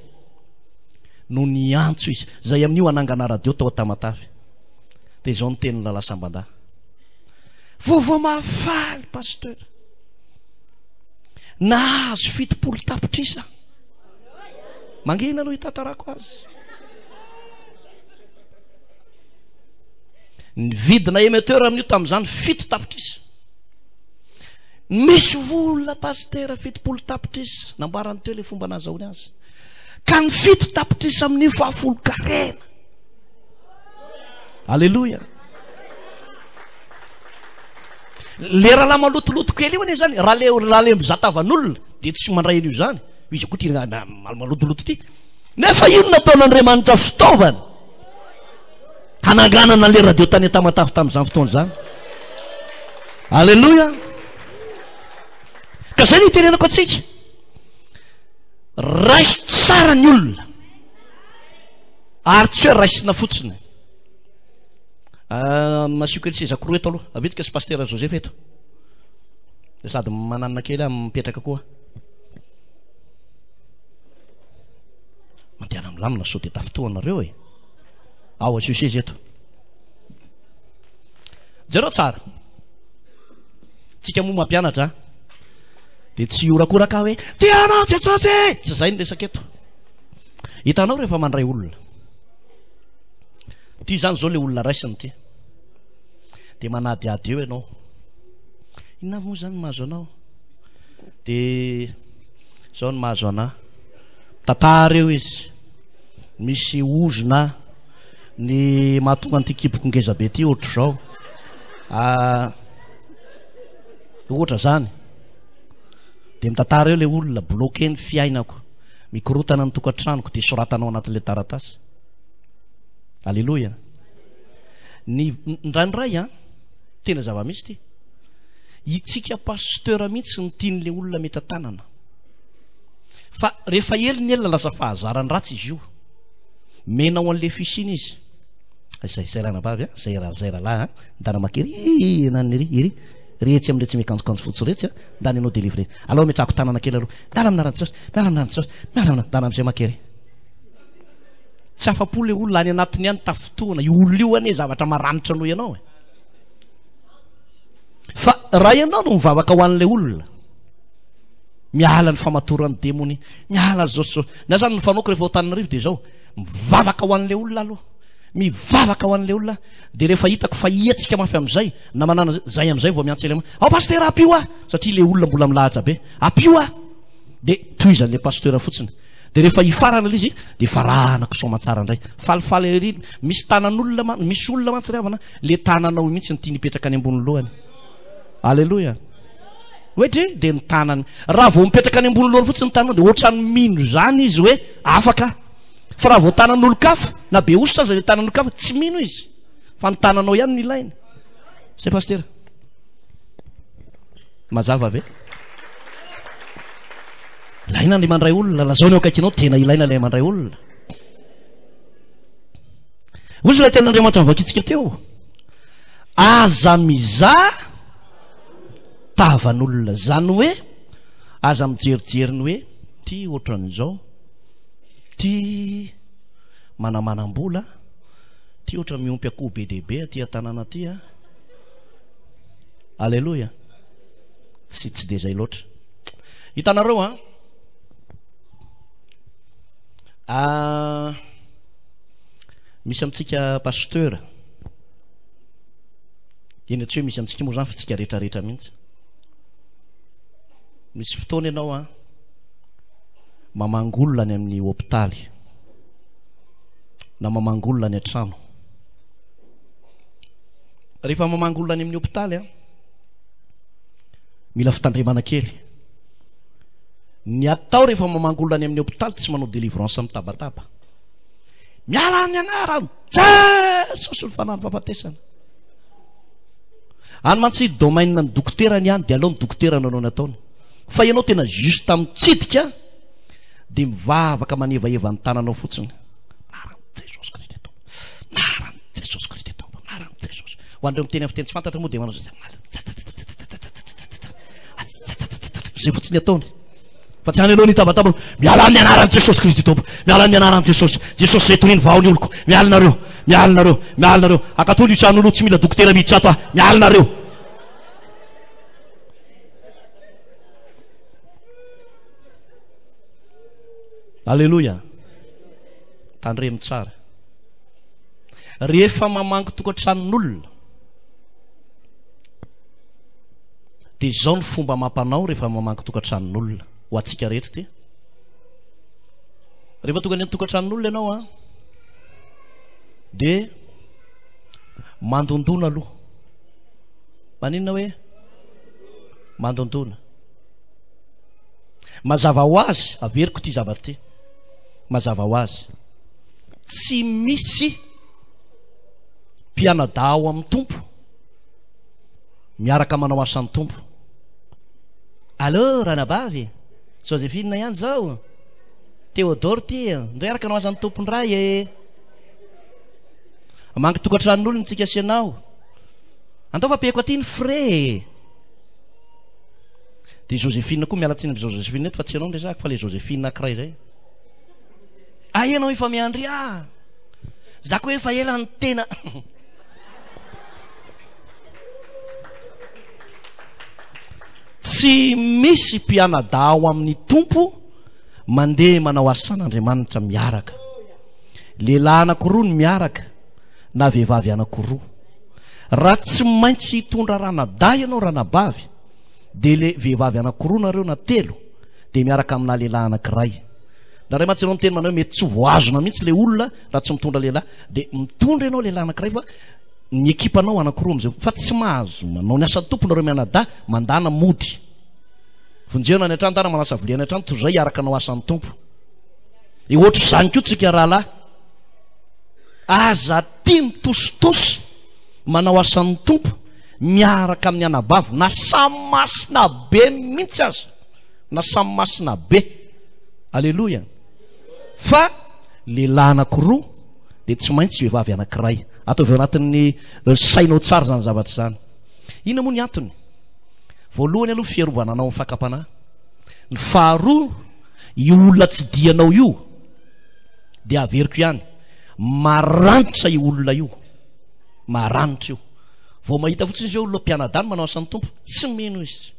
S2: no niantso izy, izay amin'io hanangana radio tao Tamatave. Dia izao ny tenin'i Lala Sambanda. Vaovao mahafaly pasteur. Nahazo 70 tapitrisa. Mangina no hitantarako azy. Ny vidina émetteur amin'io tamin'izany 7 tapitrisa. Misy vola pasitera 70 tapitrisa. Nambarany teo ilay fomba nahazahoany azy. Ka ny 7 tapitrisa amin'io fahafolon-karena. Aleloia. Le rahalahy malotoloto kely io anie zany, raha le raha le mizaha tavan'olona dia tsy mandray an'io zany. Iza koa ty malotoloto ty? Nefa io no nataon'Andriamanitra fitaovana hananganana le radio tany Tamatave tamin'izany fotoana izany. Aleloia. Ka zay no itenenako antsika. Raiso tsara ny olona. Ary tsy hoe raisina fotsiny. Ah, asio kely seza koroa eto aloha. Avetika sy Pasteur Joseph eto. Dia sady mananina kely aho mipetraka koa. Mandehana milamina sao dia tafintohanareo e. Ao asio seza eto. Jereo tsara. Tsika moa mampianatra dia tsy hiorakoraka hoe tia anao Jesosy. Tsy izay ny resaka eto. Hitanao rehefa mandray olona. Ity izany izao ilay olona raisina ity. Dia manadihady eo ianao. Inona avy moa izany mahazo anao? Dia izao ny mahazo anà. Tantara eo izy. Misy ozona ny mahatonga an'ity kiboko ngeza be ity ohatr'izao. Ah, ohatra izany. Dia mitantara eo ilay olona, bloqué ny fiainako. Mikorotana ny tokantranoko dia soratana ao anatin'ilay taratasy. Aleloia. Ny indraindray an, tena zava-misy ity. Itsika pasteur mihitsy no tian'ilay olona meta-tanana. Fa rehefa ela ny ela lasa fahazaran ratsy izy io. Mena ho an'ilay fisiana izy. Izay izay ranabavy an, izay raha izay rahalahy an, ndana makery enany ery ery. Ry etsy amin'iretsy miakanjokanjo fotsy iretsy an, ndana ianao délivrer. Alao ametrahako tanana kely aloha. Miala amin'ny anaran'i Jesosy, miala amin'ny anaran'i Jesosy, miala amin'ny ndana amin'izay makery. Tsy afa-po ilay olona any anatiny any tafintohina. Io olona io anie zavatra maranitra noho ianao e. Fa raha ianao no mivavaka ho an'ilay olona, miala ny famatoran'ny demony, miala zao sy zao. Ny ahy zany ny fanaoko rehefa ao Antananarivo dia izao, mivavaka ho an'ilay olona aloha. Mivavaka ho an'ilay olona dia rehefa hitako fa hihetsika mafy amin'izay na manana zay amin'izay vao miantso ilay ao pasitera ampio aho satria ilay olona mbola milahatra be ampio aho dia tohizan'ilay pasitera fotsiny Dia rehefa hifarana ilay izy dia farahana kisoamantsara indray. Falifaly ery, misy tanan'olona ma, misy olona mantsy ry havana, le tananao mihitsy no tiany hipetraka any ambony lohany. Aleloia. Hoe dre dia ny tanany. Raha vao mipetraka any ambony lohany fotsiny ny tananao dia ohatran'ny mino izany izy hoe afaka. Fa raha vao tanan'olon-kafa, na be hosotra aza ilay tanan'olon-kafa, tsy mino izy. Fa ny tananao ihany no ilainy. Zay pasitera. Mazava ve? Ilaina ny mandray olona, lazao ny eo akaikinao, tena ilaina ilay mandray olona. Hoy ilay tenin'Andriamanitra novakintsika teo. Aza mizaha tavan'olona. Zany hoe aza mijerijery ny hoe ty ohatran'izao, ty manamanam-bola, Ty ohatra miompy akoho be dia be aty an-tanàna aty a. Aleloia. Tsy tsy dia izay loatra. Hitanareo an. Ah, misy amintsika pasteur. Eny tsy hoe misy amintsika moa zany fa tsika rehetrarehetra mihitsy. Misy fotoana ianao an mamangy olona any amin'ny hopitaly na mamangy olona any an-trano. Rehefa mamangy olona any amin'ny hopitaly an, mila fitandremana kely. Ny atao rehefa mamangy olona any amin'ny hopitaly tsy manao délivrance mitabataba. Miala ny anarany Jesosy ny fanahy fahafatesana. Any mantsy domaine ny dokotera ny any dia aleo ny dokotera nanao ny ataony. Fa ianao tena juste mitsidika dia mivavaka manevaheva ny tananao fotsiny. Anaran'i Jesosy Kristy Tompo. Anaran'i Jesosy Kristy Tompo. Anaran'i Jesosy. Ho an'ireo miteny amin'ny fiteny tsy fantatra moa dia manao izay. Izay fotsiny ataony. Fa tsy any aloha ny tabataba. Miala amin'ny anaran'i Jesosy Kristy Tompo. Miala amin'ny anaran'i Jesosy. Jesosy izay toriany vao ny oloko. Miala nareo. Miala nareo. Miala nareo. Akatony io trano aloha tsy mila dokotera miditra ato aho. Miala nareo. Aleloia. Tandremo tsara. Rehefa mamangy tokantranon'olona dia izao ny fomba amam-panao rehefa mamangy tokantranon'olona ho antsika rehetra ity. Rehefa tonga any an-tokantranon'olona ianao an dia mandondona aloha. Maninona hoe mandondona? Mazava ho azy, averiko ity zavatra ity. Mazava ho azy. Tsy misy mpianadahy ao amin'ny Tompo miaraka manao asan'ny Tompo. Allo ranabavy, Josephine ihany zao. Théodore ty, ndray araka hanao asan'ny Tompo ndray e. Mangy tokantranon'olona tsika sy ianao. Andao fa ampiako aty ny frais e. Dia Josephine koa miala tsiny amin'i Josephine eto fa tsy ianao no resahako fa ilay Josephine ankiray izay. Ah ianao efa miandry ahy. Za koa efa ela ny tena. Tsy misy mpianadahy ao amin'ny Tompo mandeha manao asan'Andriamanitra miaraka. Lehilahy anankiroa no miaraka na vehivavy anankiroa. Raha tsy maintsy hitondra ranadahy ianao ranabavy dia le vehivavy anankiroa nareo na telo dia miaraka amina lehilahy anankiray. Indraindray mantsy ianao miteny manao hoe mety tsy ho voahazona mihitsy le olona raha tsy mitondra lehilahy. Dia mitondra ianao lehilahy anankiray fa ny ekipanao anankiroa amin'izay fa tsy mahazo manao ny asan'ny Tompo nareo mianadahy mandana mody. Vonjeo any an-trano dana manasa vilia any an-trano toy izay hiaraka hanao asan'ny Tompo. Dia ohatr'izany koa tsika rahalahy. Aza tia mitositosy manao asan'ny Tompo miaraka amin'ny anabavy na samy masina be mihitsy aza, na samy masina be. Aleloia. Fa lehilahy anankiroa dia tsy maintsy vehivavy anankiray. Ataovy ao anatin'ny sainao tsara izany zavatra izany. Inona moa ny antony? Voalohany aloha fiarovana anao amin'ny fakam-panahy. Ny faharoa, io olona tsy dianao io dia averiko ihany, maranitra io olona io. Maranitra io. Vao mahita fotsiny izy hoe olona mpianadahy no manao asan'ny Tompo, tsy mino izy.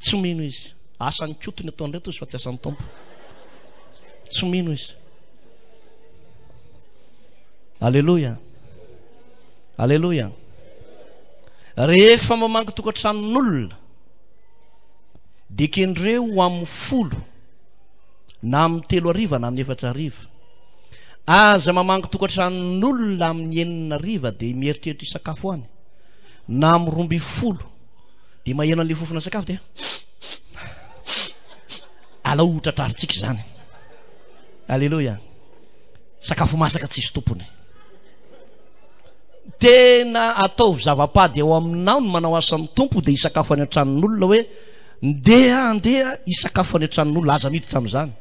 S2: Tsy mino izy. Asan'ny koto ny ataon'ireto izy fa tsy asan'ny Tompo. Tsy mino izy. Aleloia. Aleloia. Rehefa mamangy tokantranon'olona dia kendreo ho amin'ny folo na amin'ny telo hariva na amin'ny efatra hariva. Aza mamangy tokantranon'olona amin'ny enina hariva dia mieritreritra hisakafo any, na amin'ny 12 dia maheno an'ilay fofona sakafo dia alao ho tratrarintsika izany. Aleloia. Sakafo masaka tsisy tompony. Tena ataovy zava-pady ao aminao ny manao asan'ny Tompo dia hisakafo any an-tranon'olona hoe ndeha andeha hisakafo any an-tranon'olona, aza miditra amin'izany.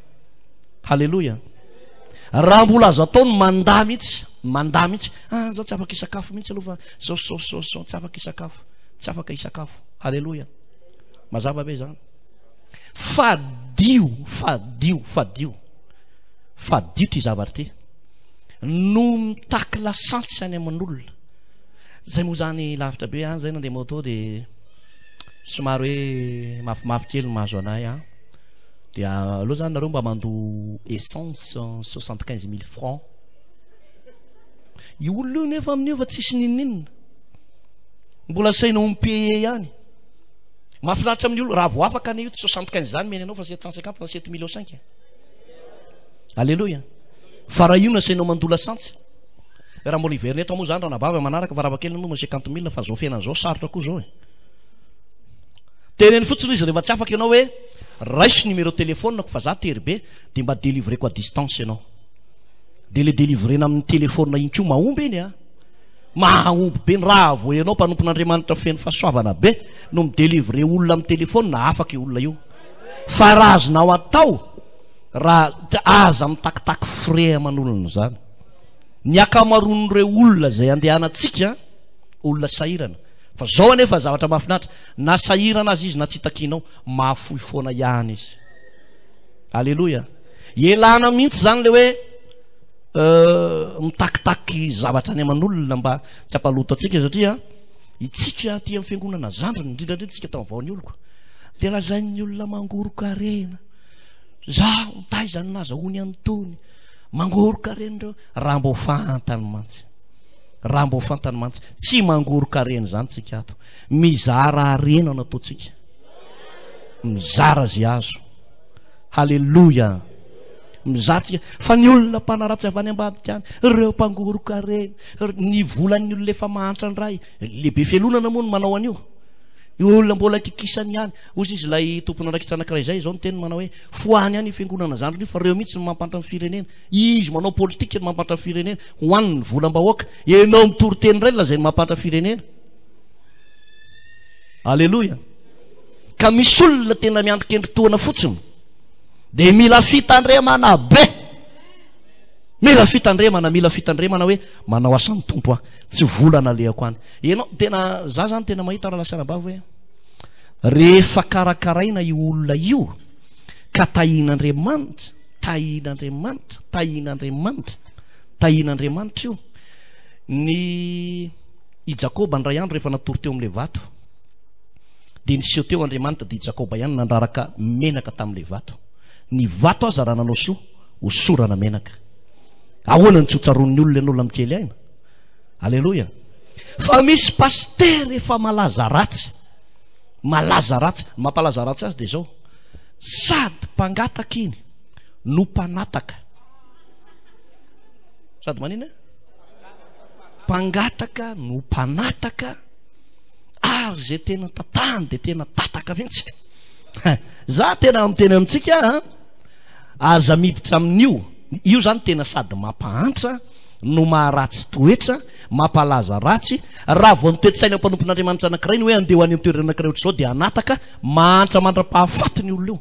S2: Haleloia. Raha mbola azo atao ny mandà mihitsy, mandà mihitsy, ah, za tsy afaka hisakafo mihitsy aloha fa zao sao sao sao tsy afaka hisakafo, tsy afaka hisakafo. Haleloia. Mazava be izany. Fadio, fadio, fadio. Fadio ity zavatra ity. no mitaky lasantsy any aman'olona. Zay moa zany lavitra be any zay nandeha moto de somary hoe mafimafy kely ny mahazo anay an. Dia aleo zany nareo mba mandoa essence 75 000 francs. Io olona io nefa amin'io fa tsisy n'inon'inona. Mbola asaina ho mi-payer ihany. Mahafinaritra amin'ny olona, raha vao afaka anie io tsy 75 zany meny anao fa 750 na 7 millions 5. Alléluia. Fa raha io no asainao mandoa lasantsy. Raha mbola hiverina eto moa zany ranabavy manaraka fa raha kely moa 50 mille fa zao fiainana zao sarotra koa zao e. Teneno fotsiny izy rehefa tsy afaka ianao hoe raiso numéro téléphone-ko fa za tery be dia mba délivreko à distance ianao. Dia le délivrena amin'ny téléphone iny koa mahomby iny a. Mahomby be ny raha vao ianao mpanompon'Andriamanitra feno fahasoavana be no mi-délivrer olona amin'ny téléphone afaka io olona io. Fa raha azonao atao raha aza mitakitaky frais aman'olona izany. Ny ankamaroan'ireo olona izay andehanantsika olona sahirana. Fa zao anefa zavatra mahafinaritra, na sahirana aza izy na tsy takianao, mahafoy foana ihany izy. Aleloia. Elana mihitsy izany le hoe mitakitaky zavatra any aman'olona mba tsy hampaloto antsika satria itsika aty amin'ny fiangonana zandriny, indrindra indrindra tsika tao vao ny oloko, dia lazain'ny olona mangoro-karena. Zaho taiza no nazahoany an'itony? Mangoro-karena ireo. Raha mbo fantany mantsy. Raha mbo fantany mantsy. Tsy mangoro-karena izany tsika ato. Mizara harena no ataontsika. Mizara izay azo. Haleloia. Mizara tsika. Fa ny olona mpanaratsy avy any ambadika any, ireo mpangoro-karena, ny volan'ny olona efa mahantra indray, lehibe fialonana moa no manao an'io. Ny olona mbola kikisany ihany. Hoy izy ilay tompon'andraikitra anankiray izay, izao ny teniny manao hoe, fohany ihany io fiangonana zandriny io fa ireo mihitsy no mampantra ny firenena. Izy manao politika no mampantra ny firenena. Hohaniny ny volam-bahoaka. Ianao mitory teny indray no lazainy mampantra firenena. Aleloia. Ka misy olona tena miandry kendry tohana fotsiny. Dia mila fitandremana be. Mila fitandremana, mila fitandremana hoe manao asan'ny Tompo aho. Tsy vola nalehako any. Ianao tena za zany tena mahita rahalahy sy anabavy hoe rehefa karakaraina io olona io ka tahian'Andriamanitra, tahian'Andriamanitra, tahian'Andriamanitra, tahian'Andriamanitra io. Ny i Jakoba indray andro rehefa natory teo amin'ilay vato dia niseho teo Andriamanitra dia i Jakoba ihany nandraraka menaka tamin'ilay vato. Ny vato aza raha nanao soa hosorana menaka. Ahoana no tsy ho tsaroan'ny olona ianao lamikely aina? Aleloia. Fa misy pasitera efa malaza ratsy. Malaza ratsy. Ny mampalaza ratsy azy dia izao. Sady mpangataka iny no mpanataka. Sady manina? Mpangataka no mpanataka ary izay tena tatahany dia tena tataka mihitsy. Za tena miteny amintsika a, aza miditra amin'io. Io zany tena sady mampahantra no maharatsy toetra, mampalaza ratsy. Raha vao ny toe-tsaina mpanompon'Andriamanitra anankiray ny hoe andeha ho any amin'ny toerana anankiray ohatr'izao dia hanataka, mahantra mandra-pahafaty ny olona io.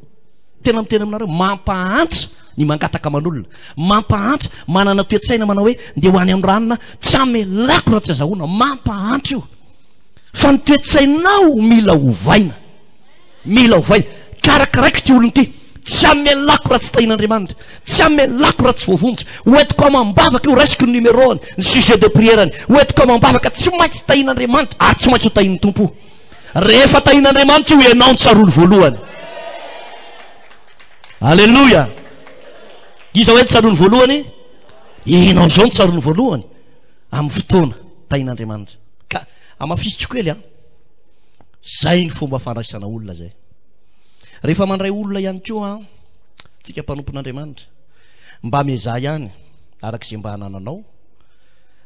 S2: Tena miteny aminareo, mampahantra ny mangataka aman'olona. Mampahantra, manana toe-tsaina manao hoe ndeha ho any amin'ny ranona, tsy hamelako raha tsy azahoana. Mampahantra io. Fa ny toe-tsainao mila ovaina. Mila ovaina. Karakaraiko ity olona ity. Tsy hamelako raha tsy tahin'Andriamanitra. Tsy hamelako raha tsy voavonjy. Hoentiko amam-bavaka io, raisiko ny numéro-ny, ny sujet de prière-ny. Hoentiko amam-bavaka, tsy maintsy tahin'Andriamanitra ary tsy maintsy ho tahin'ny Tompo. Rehefa tahin'Andriamanitra io, ianao no tsaroany voalohany. Aleloia. Iza hoe tsaroany voalohany? Ianao izao no tsaroany voalohany amin'ny fotoana tahin'Andriamanitra. Ka hamafisiko kely an. Zay ny fomba fandraisana olona zay. Rehefa mandray olona ihany koa an, tsika mpanompon'Andriamanitra, mba miezaha ihany araka izay mba anananao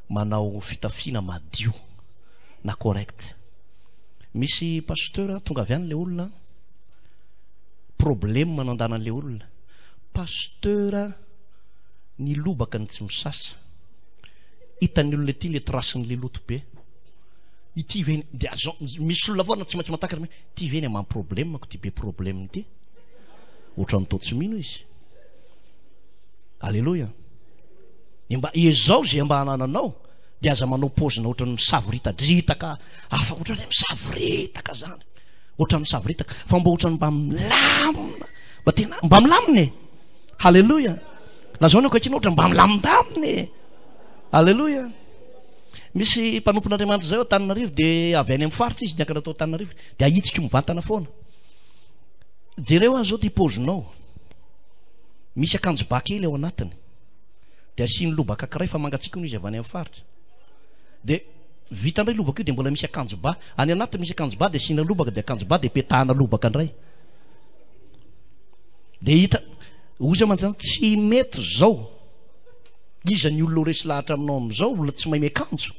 S2: manao fitafiana madio na correct. Misy pasteur tonga avy any le olona, problème nandana an'le olona. Pasteur ny lobaka ny tsy misasa. Hitan'ny olona ity le trace-n'le loto be. Ity ve ny dia zao misy olona foana tsy maintsy matakatra hoe ity ve ny amam problème ko ity be problème ity. Ohatran'ny toa tsy mino izy. Aleloia. Ny mba ezao izay mba anananao dia aza manao paozina ohatran'ny misavoritadritaka hafa ohatran'ny misavoritaka zany. Ohatran'ny misavoritaka fa mba ohatran'ny mba milamina. Mba tena mba milamina e. Haleloia. Lazao ny akaikinao ohatran'ny mba milamindamina e. Aleloia! Misy mpanompon'Andriamanitra izay ao Antananarivo dia avy any amin'ny faritra izy niakatra tao Antananarivo dia ahitsiko mivantana foana. Jereo aho izao ity paozinao. Misy akanjo ba kely ao anatiny. Dia asiany lobaka ankiray fa mangatsiaka hono izy avy any amin'ny faritra. Dia vita indray lobaka io dia mbola misy akanjo ba. Any anatiny misy akanjo ba dia asiana lobaka dia akanjo ba dia petahana lobaka indray. Dia hita, hoy mantsy tsy mety izao. Iza ny olona ho resy lahatra aminao amin'izao, olona tsy mahay miakanjo?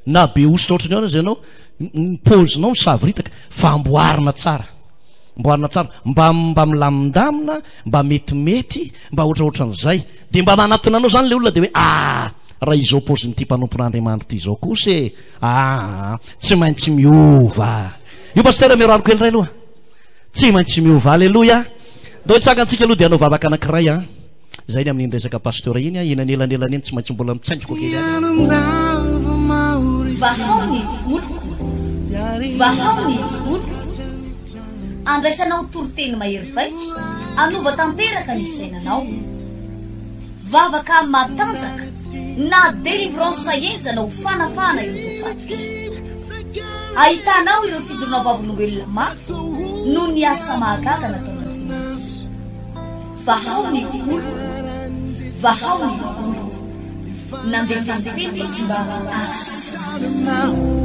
S2: Na be hosotra ohatran'ny ahoana aza ianao, ny paozinao misavoritaka, fa amboarina tsara. Amboarina tsara, mba mba milamindamina, mba metimety, mba ohatraohatran'izay. Dia mba manatona anao izany ilay olona dia hoe ah, raha izao paozin'ity mpanompon'Andriamanitra ity izao kosa e, ah, tsy maintsy miova. Io pasitera miorano kely indray aloha. Tsy maintsy miova. Aleloia. Ndao hitsangana tsika aloha dia hanao vavaka anankiray an. Izay ny amin'iny resaka pasteur iny an, eny anelanelany eny tsy maintsy mbola mitsaingoka kely ihany.
S1: Vahao ny oloko. Vahao ny oloko. Andraisanao toriteny mahery vaika, hanova tanteraka ny fiainanao. Vavaka matanjaka na délivrance henjana ho fanafahana ireo voafatotra. Ahitanao ireo fijoroana vavolombelona mafy noho ny asa mahagaga nataon'Andriamanitra. Vahao ny oloko, vahao ny oloko. Nandefa ny teny izy mba hahasitrana azy.